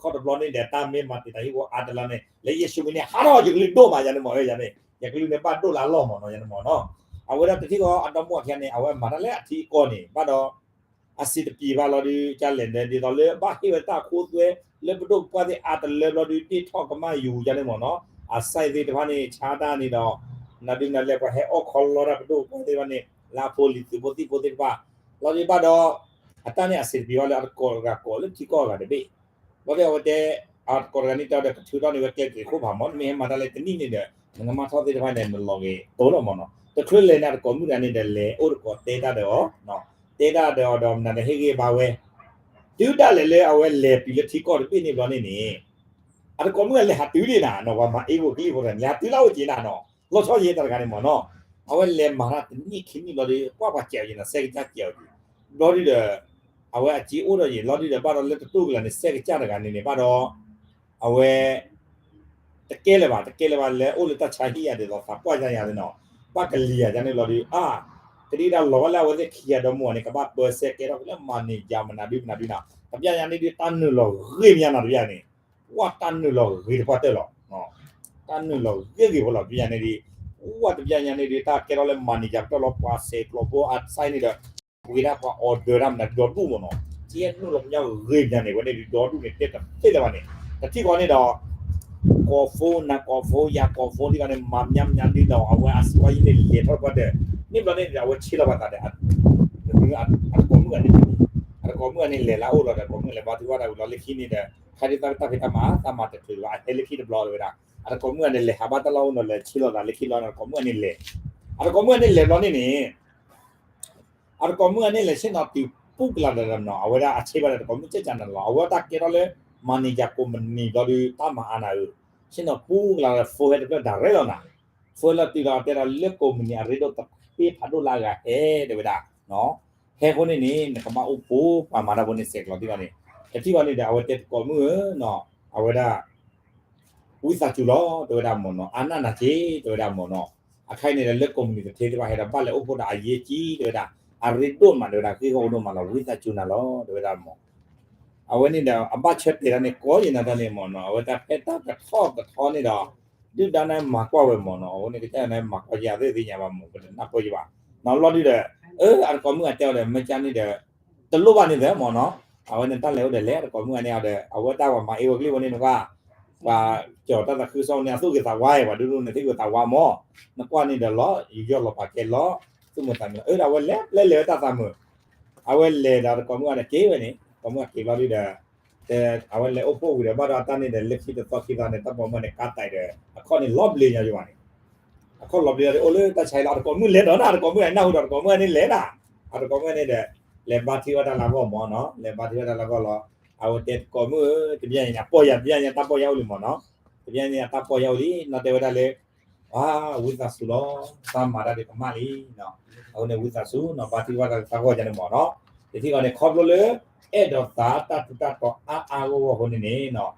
ီတဘျီန့ၣ်ဒီး တၢ်မ့ၢ်မၤတံာ်တာ်ဟံၣ်ဖိအါတလါန့ၣ် လၢယ့ၣ်ၡူးမံၤန့ၣ် ဟးထီၣ်ယကလုၢ်ဒိၣ်မးယၤန့ၣ်မ့ၢ်ဝဲယၤန့ၣ်, ယကလုၢ်န့ၣ်ဘၣ်ဒိၣ်လၢအလီၢ်မ့ၢ်နီၤ ယၤန့ၣ်မ့ၢ်နီၤ, အဝဲဒၣ်တထံၣ်ဃီအဒီမိၢ်ဝၤခံဂၤန့ၣ် အဝဲမၤတၢ်လၢအထံအကီၢ်န့ၣ် ဘၣ်ဒီး အစံးတပျံၤဘၣ်လီၤဒုး ကလဲၣ်ဒဲး ဒ်သိးလၢဘၣ်ဟ့ၣ်ဝဲတၢ်ခိသွဲ လၢပဒိၣ်ပပှၢ်သ့ၣ်အါတလၢဘျီဒုး တ့ၢ်ထီၣ်ကမၣ်ယူၤယၤန့ၣ်မ့ၢ်နီၤ, အစဲးသ့ၣ်တဖၣ်န့ၣ် ဆါတၢ်န့ၣ်ဒီး နဒုးနလဲၤပှၤဟဲအီၣ်ခီလီတၢ်ပဒိၣ်ပပှၢ်သ့ၣ်တဖၣ်န့ၣ် လၢအဖိလံၤသုးဖိသံၣ်ဖိသ့ၣ်တဖၣ် လီၤဒုးဘၣ်ဒီး အတၢ်န့ၣ်အစံးတပျံၤဘၣ်လၢအတကိးတဂၤကိးလၢထံကီၢ်အဂၤတဘ့ၣ် ဘျီဒီးအဝဲတဲ အတကိးတဂၤန့ၣ်တဲဒီး ကထုးထီၣ်န့ၢ်ဝဲကျဲက့ၤခိၣ်ဖးမ့ၢ် မ့ၢ်ဟဲမၤတၢ်လၢတနံၣ်န့ၣ်ဒီး နကမၤထီၣ်သ့ၣ်တဖၣ်န့ၣ် နလီၤဂ့ၤတိၢ်လီၤမ့ၢ်နီၤ, တချုးလဲၤန့ၣ် အတကိးမုၣ်တဂၤန့ၣ်ဒီးလဲၤအိၣ်တကိးတဲတၢ်ဒီးအီၤ, တဲတၢ်ဒီးအီၤဒီးမနုၤဒီးဟ့ၣ်ဂံၢ်ဘါဝဲ, တုၤဒၣ်လဲာ်လၢအဝဲလဲၤတုၤလၢထံကီၢ်တဘ့ၣ်န့ၣ်ဘျီန့ၣ်န့ၣ် အတကိးမုၣ်တဂၤလဲၤဟးတုၤဒံးနၤနီၤ, ပှၤမၤအ့ၣ်ဂိၢ်ကလံၣ်ဖိတဂၤန့ၣ် လဲၤဟးတုၤလၢအအိၣ်က့ၤနၤနီၤ, လီၤဆီယဲၢ်တၢ်တဂၤန့ၣ်မ့ၢ်နီၤ, အဝဲလဲၤမၤတၢ်တနံၣ်ခံနံၣ်ဘျီဒီး ကွၢ်ပှၤစဲးအီၤက့ၤနၤ စဲးကစၢ်စဲးအီၤက့ၤ, ဘျီဒုဒီး အဝဲအစ့အိၣ်ဒီးယံာ်လီၤဒုဒီး ဘၣ်ဒီးလၢတတိၢ်ကလာ်န့ၣ် စဲးကစၢ်တဂၤန့ၣ်န့ၣ် ဘၣ်ဒီး အဝဲ တကဲလၢၤဘၣ် တကဲလၢၤဘၣ် လဲၤအိၣ်လၢတၢ်ဆါဟံၣ်ယၤဒ်သိးသးပှၢ်ယါယၤသ့ၣ်နီၤ, ဘၣ်ကလံၤယၤန့ၣ်လီၤဒု အါ ကဒံကဒါလီၤဘၣ်လၢအဝဲသ့ၣ်ခံဂၤဒီမိၢ်န့ၣ် ကဘၣ်ပၢဆှၢကဲထီၣ်က့ၤလၢမၤန့ၢ်ယၤမနုၤဒုမနုၤဒုနီၤ, တပျၢ်ယၤန့ၣ်ဒု တၢ်နုာ်လီၤဂ့ၤမးယၤနီၤတပျၢ်န့ၣ်, ဝဲတၢ်နုာ်လီၤဂ့ၤတပှၢ်တၢၢ်လီၤ. တၢ်နုာ်လီၤဂ့ၤဂ့ၤဖိလီၤ တဘျီညါန့ၣ်ဒီး ဝဲတဘျီညါန့ၣ်ဒီး တၢ်ကဲထီၣ်လၢ manager ပတီၢ်လီၤ ပှၤစဲးကျိးဖိအစဲးန့ၣ်ဒီး ပှ့ၤဒၣ်ပှၤ order တၢ်မနုၤဒီဒူၣ်မ့ၢ်နီၤ ကဲနုာ်လီၤမညီဂ့ၤမညါန့ၣ် ဝဲန့ၣ်ဒီဒူၣ်န့ၣ် တဲတသ့လၢၤဘၣ်န့ၣ် တထံၣ်ဃီန့ၣ်ဒီး ကိးဖိ နကိးဖိ ယၤကိးဖိ ထံၣ်ဃီန့ၣ် မၤမညါမညါဒ်ဒီး အဝဲအစံးဝဲယံၤန့ၣ် လဲၤထီၣ်တပှၢ်တၢၢ် န့ၣ်ဘျီန့ၣ်ဒီး အဝဲဆ့လီၤပသးဒီး အတကိးမုၣ်ဂၤန့ၣ် အတကိးမုၣ်ဂၤန့ၣ်လဲၤလၢအအိၣ်လီၤဒီး ကိးမုၣ်လဲၤဘါထုကဖၣ်တၢ်ဝံၤလီၤ လၢခံန့ၣ်ဒီး ခါဒ်တၢ်ဖံးတၢ်မၤ တၢ်မၤတချုးဘၣ် အဟဲလၢခံတဘျီတဝဲဒၣ် အတကိးမုၣ်ဂၤန့ၣ် လဲၤဟးဘၣ်တၢ်လီၢ်အိၣ်နီၤ လဲၤဆ့လီၤသးလၢခံလီၤန့ၣ် အတကိးမုၣ်ဂၤန့ၣ်လဲၤ အတကိးမုၣ်ဂၤန့ၣ်လဲၤဘျီန့ၣ်န့ၣ် အတကိးမုၣ်ဂၤန့ၣ်လဲၤဆ့ၣ်နီၤတုၤပူၤကလးဒီးနီၤ အဝဲဒၣ်အဆ့ဘၣ်ဒီးတကိးမုၣ်ကကနၤလီၤ အဝဲတၢ်ကဲထီၣ်လၢ manager company ဘျီဒီး တၢ်မၤအါနၤဧၢ ဆ့ၣ်နီၤပူၤကလးဒီး phone ဟဲတဖျၢၣ် direct လီၤနၤ phone လီၤတုၤလီၤတဲဒီးလၢ company အရ့ဒိၣ်တဖ့ဖးဒိၣ်လၢအဂၤဟဲတဲဝဲဒၣ် ဟဲဃိန့ၣ်န့ၣ် နကဘၣ်အိၣ်ဖိ ပှၤမၤတၢ်ဖိန့ၣ် စဲးကျိးထံၣ်ဃီန့ၣ် တထံၣ်ဃီန့ၣ်ဒီး အဝဲတဲတကိးမုၣ်ဧၢ အဝဲဒၣ် ဝံသးစူၤလီၤ တဲဝဲဒၣ်မ့ၢ်နီၤ အါနၢ်နၤက့ၤ တဲဝဲဒၣ်မ့ၢ်နီၤ အခါအံၤန့ၣ်ဒီးလၢ company တထ့သ့ၣ်တဖၣ်ဟဲဒီး ဘၣ်လဲၤအိၣ်ဖှိၣ်ဒီးအရေးကြီး တဲဝဲဒၣ် အရ့ဒိၣ်မး တဲဝဲဒၣ် ဂ့ၢ်ဂီၢ်အိၣ်ဒိၣ်မးလီၤ ဝံသးစူၤနၤလီၤ တဲဝဲဒၣ်မ့ၢ် အဝဲန့ၣ်ဒီး အဘၣ်ဆၢတဲာ်တၢ်န့ၣ် ကိးယံာ်နၤတၢ်န့ၣ်မ့ၢ်နီၤ အဝဲတၢ်ဖဲတၢ်ကထီၣ်ကထီန့ၣ်ဒီး ဒုၣ်ဒါန့ၣ်မၤကွၢ်ဝဲမ့ၢ်နီၤ အဝဲန့ၣ်ကစၢ်န့ၣ်မၤကွၢ်ယၤသ့ၣ်သ့ၣ်ညါဘၣ်မ့ၢ် ပတနၢ်ပၢၢ်ယဘၣ် နီၤလီၤဒုဒီး အၢ အတကိးမုၣ်အတဲအီၤဒီး မ့ၢ်ကန့ၣ်ဒီး တလိၣ်ဘၣ်န့ၣ်သ့မ့ၢ်နီၤ အဝဲန့ၣ်တၢ်လဲၤအိၣ်ဒီးလဲၤ အတကိးမုၣ်အန့ၣ်အီၤဒီး အဝဲတၢ်ပှၤမၤအ့ဝဲကလံၣ်ဝဲန့ၣ်နကွၢ် ပှၤကၠီၤတၢ်သးခုကစီၣ်န့ၣ် အသူၣ်ဂ့ၤသးဝါ ပှၤဒိၣ်ဒိၣ်န့ၣ် သ့ၣ်ဂ့ၤသးဝါမ့ၢ် နကွၢ်န့ၣ်ဒီးလီၤ ယူးယီၣ်လီၤပာ်ကဲလီၤ သူၣ်မုာ်သးမုာ်လီၤ အၢ ဒီးအဝဲလဲၤပျဲလဲၤဝဲတၢ်သးမုာ် အဝဲလဲၤဒီးတကိးမုၣ်အန့ၣ်က့ၤဝဲန့ၣ် ကိးမုၣ်အက့ၤဘျီဒုဒီး အဝဲလဲၤအိၣ်ဖှိၣ်ဝံၤဒီး ဘၣ်ဒီးအတၢ်န့ၣ်ဒီး လၢခံတသီခံသီန့ၣ် တၢ်ပိာ်မုၣ်န့ၣ် ကါတဲာ်ဒီး အခီၣ်န့ၣ်လီၤဘျ့ညါယဘၣ်န့ၣ် အခီၣ်လီၤဘျ့ဒီး အိၣ်လၢတၢ်ဆါအံၤလီၤ အတကိးမုၣ်လဲၤဒီးနီၤ အတကိးမုၣ်အနၢ်ဟူဒီး အတကိးမုၣ်အန့ၣ်လဲၤနီၤ အတကိးမုၣ်အန့ၣ်ဒီး လဲၤဘါထုကဖၣ်တၢ်လၢအဂီၢ်မ့ၢ်နီၤ လဲၤဘါထုကဖၣ်တၢ်လၢအဂီၢ်လီၤ အဝဲတဲတကိးမုၣ်ဧၢ တဘျီညါန့ၣ် အပီၢ်ယၢ် တဘျီညါန့ၣ် အတၢ်ပီၢ်ယၢ်အိၣ်လံမ့ၢ်နီၤ တဘျီညါန့ၣ် အတၢ်ပီၢ်ယၢ်အိၣ်လံ နီၤတဲဝဲဒၣ်လၢ ဝံသးစူၤလီၤ တၢ်မၤတၢ်ဒုးကမၣ်လံ အဃိန့ၣ် ဝံသးစူၤနီၤ ဘါထုကဖၣ်တၢ်သးဂီၢ်ယါန့ၣ်မ့ၢ်နီၤ တထံၣ်ဃီန့ၣ် ခီဖျိလၢ အဲၣ်ဒိးသးတၢ်ထူးတၢ်တီၤအါအါဂီၢ်ဂီၢ်အဃိန့ၣ်န့ၣ်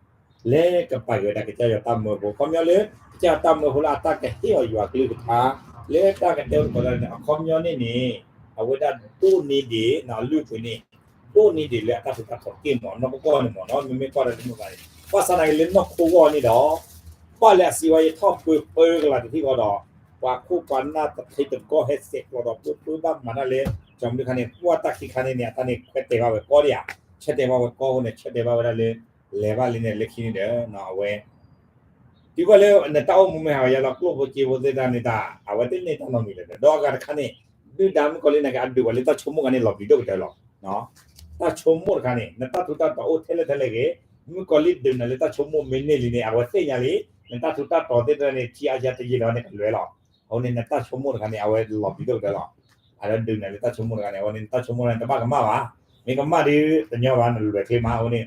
လဲၤကပာ်က့ၤဝဲဒၣ်ကစၢ်ယွၤတၢ်မၢဖိ ခီပညီလၢ ကစၢ်ယွၤတၢ်မၢဖိလၢအတၢ်ကဟ့ၣ်အီၤယွၤကလုၢ်ကထါ လၢတၢ်ကတဲအိၣ်တခီတၢ်န့ၣ် အခီပညီန့ၣ်န့ၣ် အဝဲဒၣ်ဒိၣ်န့ၢ်ဒံး အလုၢ်အပှ့ၤန့ၣ် ဒိၣ်န့ၢ်ဒံးလၢအတၢ်ထူးတၢ်တီၤတက့ၢ်မ့ၢ် နီၢ်ကီၢ်န့ၣ်မ့ၢ်နီၤ မ့မ့ၢ်ကွၢ်ဒီးတမုာ်ဘၣ်န့ၣ် ဘၣ်ဆၣ်သနာ်က့လၢနီၢ်ခိဂီၢ်န့ၣ်ဒီး ဘၣ်လၢအစံးဝဲယထီၣ်ပၢပၢကလၤတထံၣ်ဃီဒီး ပှၤခိၣ်ပှၤနၢ်တထံတကီၢ်ဟဲစဲးကျိးဒီး ပၢပၢဘၣ်မၤတၢ်လၢ ကၠီမနုၤခါန့ၣ် ကွၢ်တၢ်ခံခါန့ၣ်န့ၣ် အတၢ်န့ၣ်ခွဲးတဲာ်ဘၣ်ဝဲကီဒံးဧါ ဆၢတဲာ်ဘၣ်ဝဲကီအဃိန့ၣ် ဆၢတဲာ်ဘၣ်ဝဲဒၣ်လၢ လဲၤဘၣ်လံန့ၣ် လၢခံန့ၣ်ဒီး အဝဲ တုၤကွၢ်လၢနတၢ်အိၣ်မူမ့ၢ်ဟးဂီၤယါလီၤ ကျိၣ်ဖိစ့ဖိသ့ၣ်တဖၣ်န့ၣ်တၢ် အဝဲတန့ၢ်တၢ်နီတမံၤလၢၤဒီး ဒီးအဂၤတခါန့ၣ် ဒုၣ်ဒါမုၣ်ကီၤလံၢ်နာ်က့ အဒုးပှၤလၢတၢ်ဆိကမိၣ်ခါန့ၣ် လီၤပျံၤဒိၣ်ကတၢၢ်လီၤ. တၢ်ဆိကမိၣ်တခါန့ၣ် နတၢ်ထူးတၢ်တီၤအိၣ်ထဲလဲၣ်ထဲလဲၣ်ဂ့ၤ မုၣ်ကီၤလံၢ်ဒုးနၤလၢတၢ်ဆိကမိၣ်မ့ၢ်န့ၢ်လံန့ၣ် အဝဲသ့ၣ်ညါလံ နတၢ်ထူးတၢ်တီၤသ့ၣ်တဖၣ်န့ၣ် ထံအါယါတယံာ်လီၤန့ၣ်ကလွဲလီၤ. အဃိန့ၣ် နတၢ်ဆိကမိၣ်တခါန့ၣ် အဝဲလီၤပျံၤဒိၣ်ကတၢၢ်လီၤ. အဝဲဒုးနၤလၢတၢ်ဆိကမိၣ်တခါန့ၣ် အဝဲန့ၣ်နတၢ်ဆိကမိၣ်တခါန့ၣ် အဝဲန့ၣ်တဘၣ်ကမၣ်ဘၣ်. မ့ၢ်ကမၣ်ဒီးတညီဘၣ် နလွဲၢ်ချ့မး အဃိန့ၣ်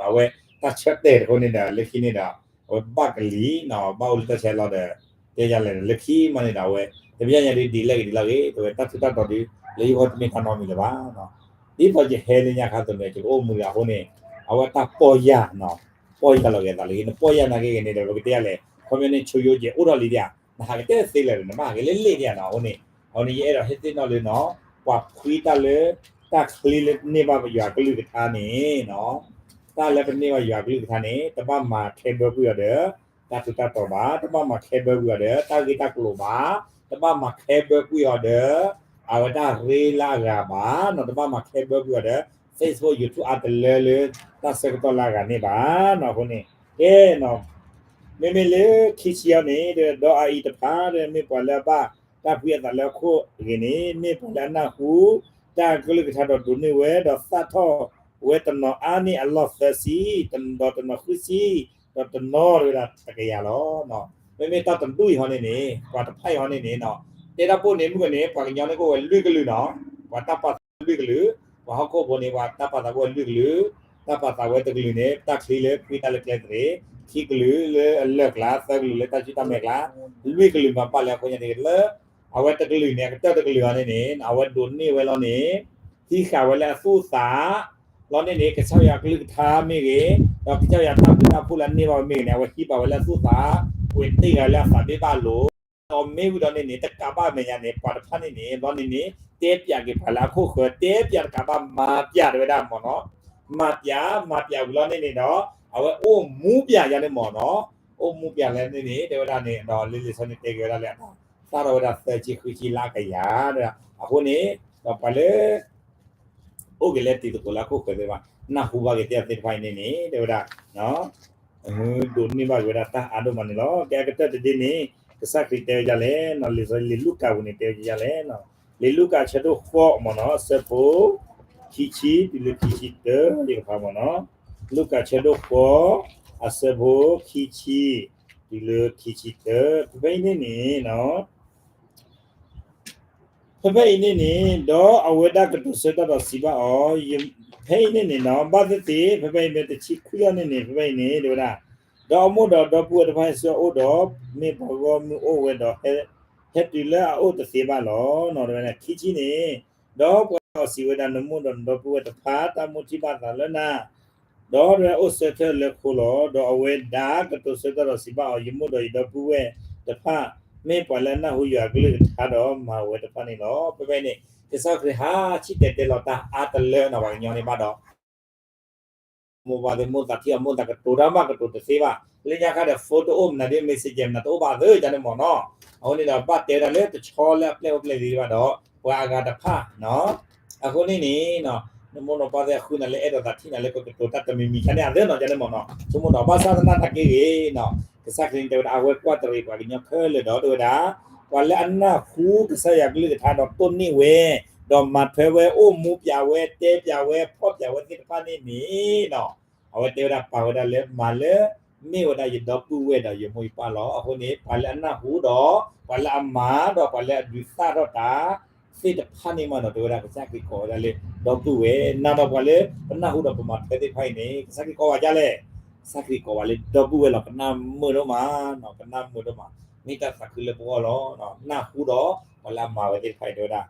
အဝဲတၢ်ဆၢတဲာ်တခါန့ၣ်ဒီး လၢခံန့ၣ်ဒီး အဝဲဘၣ်ကလံၤနီၤ ဘၣ်အိၣ်လၢတၢ်ဆဲးလီၤဒီး တဲယၤလဲၣ်ဒီး လၢခံမးန့ၣ်ဒီး အဝဲ တဘျီညါဒ်ဒ်လဲၣ်ဂ့ၤဒ်လဲၣ်ဂ့ၤ အဝဲတၢ်ထူးတၢ်တီၤဒ် လၢယဂီၢ်တမ့ၢ်တၢ်နီတမံၤလၢၤဘၣ်. ဒ်သိးယဟဲလၢညါခါသနၢၣ် ယကအိၣ်မူလၢအဃိန့ၣ် အဝဲတၢ်ပီၢ်ယၢ်နီၤ ပီၢ်ယၢ်လီၤက့ၤသးလၢ နပီၢ်ယၢ်နာ်က့ဂ့ၤန့ၣ်ဒီး ပကတဲယၤလဲၣ် ခီပညီန့ၣ် ဆိယိကဲၤအိၣ်ထီၣ်လံဒံးဧါ နဟးကတဲသ့လၢၤဒီး နဘၣ်ဟးက့ၤလၢလ့ၣ်ဒံးဧါနီၤ အဃိန့ၣ် အဃိန့ၣ် ယအဲၣ်ဒိးဟ့ၣ်သ့ၣ်နီၣ်လၢနီၤ ပှၤဖှံတၢ်လၢ တၢ်ချံလၢန့ၢ်ဘၣ်ပယွၤကလုၢ်ကထါန့ၣ်နီၤ တၢ်လၢပန့ၢ်ဘၣ်ယွၤကလုၢ်ကထါန့ၣ် တဘၣ်မၤခဲဘၢကွံာ်အီၤဒီး တၢ်ထူးတၢ်တီၤဘၣ်, တဘၣ်မၤခဲဘၢကွံာ်အီၤဒီး တၢ်ဂ့ၢ်တၢ်ကျိၤဘၣ်, တဘၣ်မၤခဲဘၢကွံာ်အီၤဒီး အဝဲတၢ်ရ့လၢအဂၤဘၣ်နီၤ, တဘၣ်မၤခဲဘၢကွံာ်အီၤဒီး Facebook YouTube အါတလၢလၢ တၢ်ဆၢကတီၢ်လၢအဂၤန့ၣ်ဘၣ်နီၤ. အဃိန့ၣ် ကဲနီၤ မ့မ့ၢ်လၢခံဆံအံၤန့ၣ် ဒီးအအံၤတဖၣ်ဒီး မ့ၢ်ပှၤလၢအဘၣ်တၢ်ဖှံအသးလၢအခိၣ်ဂ့ၤန့ၣ် မ့ၢ်ပှၤလၢအနၢ်ဟူ တၢ်ကလုၢ်ကထါဒီးဒိးန့ၢ်ဝဲ ဒီးသၣ်ထီၣ်ဝဲတနီၤအါန့ၢ်အလီၢ်သၢဆံ, ဒီးတနီၤဃုဆံ, ဒီးတနီၤတဝဲဒၣ်တကယၤလီၤ. မ့မ့ၢ်တၢ်တဒူၣ်အံၤဟီန့ၣ်န့ၣ် ပှၤတဖၣ်အံၤဟီန့ၣ်န့ၣ် တဲတၢ်ပိၢ်န့ၣ်မုၢ်ကန့ၣ် ပှၤကညီန့ၣ်ကအိၣ်ဝဲလွံၢ်ကလုာ်နီၤ, ပှၤတၢ်ပာ်သးလွံၢ်ကလုာ်, ပှၤဟီၣ်ခိၣ်ဖိန့ၣ် ပှၤတၢ်ပာ်သးကအိၣ်ဝဲလွံၢ်ကလုာ်, တၢ်ပာ်သးဝဲတကလုာ်န့ၣ် တၢ်ချံလၢဖှံတၢ်လၢကျဲသရ့, ခံကလုာ်လၢအလၢၢ်ကျါ, သၢကလုာ်လၢတၢ်ဆူၣ်တၢ်မဲာ်ကျါ, လွံၢ်ကလုာ်မၤပာ်လၢအဃိန့ၣ်လၢ အဝဲတကလုာ်န့ၣ် အကတၢၢ်တကလုာ်အံၤန့ၣ်န့ၣ် အဝဲဒိးန့ၢ်ဝဲလီၤန့ၣ် ဟံးဃာ်ဝဲလၢအသူၣ်အသး လီၤန့ၣ်န့ၣ် ကစၢ်ယွၤကလုၢ်ကထါမ့ၢ်ဂ့ၤ, ဒီးကစၢ်ယွၤတၢ်ဘျုးတၢ်ဖှိၣ်လၢအန့ၢ်ဘၣ်ဝဲမ့ၢ်ဂ့ၤန့ၣ် အဝဲဟံးဘၣ်ဝဲလၢအသူၣ်အသး, ပှ့ၤတ့ၢ်ဃာ်လၢအသးဘ့ၣ်ဘၣ်လိၤ, ဒီးမ့ၢ်ဝံၤဒီးန့ၣ်န့ၣ် တကးဘၣ်မဲာ်ညါန့ၣ် ပှၤတဖၣ်န့ၣ်န့ၣ် လီၤန့ၣ်န့ၣ် တဲပၠးက့ၤပှၤလၢအခိၣ်ဃၢၤ, တဲပၠးတကးဘၣ် မၤပၠးတဝဲဒၣ်မ့ၢ်နီၤ, မၤပၠး မၤပၠးဝံၤလီၤန့ၣ်န့ၣ်ဒီး အဝဲအိၣ်မူပၠးယၤန့ၣ်မ့ၢ်နီၤ, အိၣ်မူပၠးလဲၣ်န့ၣ်န့ၣ် တဲဝဲဒၣ်န့ၣ် ဒီးလံာ်စီဆှံန့ၣ်တဲက့ၤဝဲဒၣ်လၢ သၣ်ထီၣ်ဝဲဒၣ်သၢဆံဃုဆံလၢအကယၤ, အဃိန့ၣ် ဒီးပှၤလၢ အိၣ်က့ၤလၢတံၤသကိးလၢအခိၣ်ဃၢၤသ့ၣ်တဖၣ် နၢ်ဟူဘၣ်က့ၤတၢ်သ့ၣ်တဖၣ်အံၤန့ၣ်န့ၣ် တဲဝဲဒၣ် ဒိးန့ၢ်ဘၣ်က့ၤဝဲဒၣ်တၢ်အါဒိၣ်မးန့ၣ်လီၤ. ကဲအကတၢၢ်တဒ့န့ၣ် ကစၢ်ခရံာ်တဲဝဲဒ်လဲၣ်, လံာ်စီဆှံလံာ်လူၤကၣ်ပူၤန့ၣ် တဲဝဲဒ်လဲၣ်, လံာ်လူၤကၣ်အဆၢဒိၣ်ဃိးမ့ၢ်နီၤ အဆၢဖိ ခံဆံတုၤလၢခံဆံတၢ ယကဖးမ့ၢ်နီၤ, လူၤကၣ်အဆၢဒိၣ်ဃိး အဆၢဖိ ခံဆံ တုၤလၢခံဆံတၢ, ဖဲဖဲအံၤန့ၣ်န့ၣ် ဖဲဖဲအံၤန့ၣ်န့ၣ် ဒီးအဝဲဒၣ်ကတိၤဆၢကတီၢ်ဒီးစံးဘၣ်အီၤ, ဖဲအံၤန့ၣ်န့ၣ်နီၤ ဘၣ်သ့ၣ်သ့ၣ် ဖဲဖဲအံၤမ့ၢ်တဆံခွံအီၤန့ၣ်န့ၣ် ဖဲဖဲအံၤန့ၣ် တဲဝဲဒၣ်, ဒီးအမိၢ်ဒီးဒီပုၢ်ဝဲၢ်တဖၣ်အံၤဆူအအိၣ်ဒီး မ့ၢ်ပှၤဂီၢ်မုၢ်အိၣ်ဝဲဒီး ဟဲတုၤလၢအအိၣ်တသ့ဘၣ်လီၤ. ခံဆံန့ၣ်, ဒီးပှၤအီၤစံးဝဲဒၣ် နမိၢ်ဒီးနဒီပုၢ်ဝဲၢ်တဖၣ် တၢ်မိၣ်ထံၣ်ဘၣ်သးလၢနၤ ဒီးအဝဲအိၣ်ဆၢထၢၣ်လၢခိလီၤ. ဒီးအဝဲဒၣ်ကတိၤဆၢကတီၢ်ဒီးစံးဘၣ်အီၤ, ယမိၢ်ဒီးယဒီပုၢ်ဝဲၢ်တဖၣ် မ့ၢ်ပှၤလၢအနၢ်ဟူယွၤအကလုၢ်ကထါဒီးမၤဝဲတဖၣ်န့ၣ်လီၤ. ဖဲဖဲအံၤန့ၣ် ကစၢ်ခရံာ်ဟးဆံၣ်တဲၤတဲလီၤတၢ်အါတလၢနီၤ ပှၤကညီန့ၣ်ဘၣ်ဒီး မိၢ်ပၢ်သ့ၣ်မိၢ်သးထံၣ်အီၤ မိၢ်သးကတိၤတၢ်မးကတိၤတသ့ဘၣ်. လၢညါခါဒီး phone တအိၣ်မနုၤဒ် messenger မနုၤတအိၣ်ဘၣ်သ့ၣ်န့ၣ်မ့ၢ်နီၤ. အဃိန့ၣ်ဒီး ဘၣ်တဲဝဲဒၣ်လၢတဆီလၢအပျဲၢ်အိၣ်ပျဲၢ်လံၤဘၣ်ဒီး ပှၤအဂၤတဖၣ်နီၤ. အဃိန့ၣ်န့ၣ် နမိၢ်နပၢ်သ့ၣ်အဃုနၤလၢအဲၣ်ဒိးသးထံၣ်နၤလၢကကတိၤတၢ်တမံၤမံၤ ကန့ၣ်အသ့ၣ်နီၤ ကန့ၣ်မ့ၢ်နီၤ. ဆိကမိၣ်ဒီး ဘၣ်ဆၣ်သနာ်က့ဂ့ၤနီၤ ကစၢ်ခရံာ်န့ၣ်တဲဝဲဒၣ် အဝဲကွၢ်တရံးပှၤကညီခဲလၢာ်ဒီး တဲဝဲဒၣ် ပှၤလၢအနၢ်ဟူကစၢ်ယွၤကလုၢ်ကထါဒီးတိၢ်နီၣ်ဝဲ ဒီးမၤထွဲဝဲ အိၣ်မူပၠးဝဲ တဲပၠးဝဲ ဖီၣ်ပၠးဝဲသ့ၣ်တဖၣ်န့ၣ်န့ၣ်နီၤ အဝဲတဲဝဲဒၣ်ပာ်ဝဲဒၣ်လၢမၤလၢ မ့ၢ်ဝဲဒၣ်ယဒီပုၢ်ဝဲၢ်ဒီးယမိၢ်ယပၢ်လီၤ. အဃိန့ၣ် ပှၤလၢအနၢ်ဟူဒီး ပှၤလၢအမၤဒီးပှၤလၢအဒုးသၣ်ထီၣ်တၢ် သ့ၣ်တဖၣ်န့ၣ်မ့ၢ်နီၤ တဲဝဲဒၣ်ကစၢ်ခရံာ်ကိးဝဲဒၣ်လၢ ဒီပုၢ်ဝဲၢ် နာ်ဒီးပှၤလၢပနၢ်ဟူဒီးပမၤထွဲသ့ၣ်တဖၣ်အံၤန့ၣ် ကစၢ်ခရံာ်ကိးဝဲဒၣ်လၢ ဒီပုၢ်ဝဲၢ်လီၤ. ကနၣ်မုာ်ဒိၣ်မး ကနၣ်မုာ်ဒိၣ်မး မ့ၢ်တၢ်သးခုလၢပဂီၢ်လီၤ. နၢ်ဟူဒီးပှၤလၢအမၤဝဲသ့ၣ်တဖၣ်အံၤ တဲဝဲဒၣ်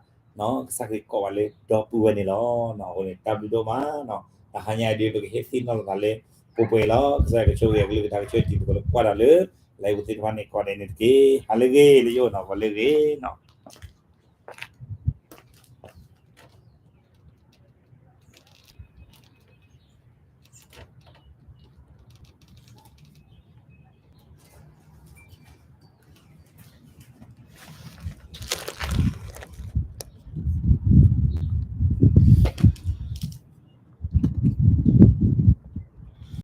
ကစၢ်ခရံာ်ကိးဝဲလၢဒီပုၢ်ဝဲၢ်န့ၣ်လီၤ. အဃိန့ၣ် တၢ်ဘျုးဒိၣ်မး တဟါညါအံၤဒ်ပကဟ့ၣ်သ့ၣ်နီၣ်လိာ်သးလၢ ပှဲၤပှဲၤလီၤ. ကစၢ်ယွၤကဆိၣ်ဂ့ၤအကလုၢ်ကထါ ကဆိၣ်ဂ့ၤတံၤသကိးလၢကွၢ်တၢ်လၢ လၢအပူၤသ့ၣ်တဖၣ်န့ၣ် ကိးဂၤဒဲးန့ၣ်တက့ၢ်. ဟါလၢအဂ့ၤ လၢယအိၣ်နီၤ ပှၤလၢအဂ့ၤနီၤ.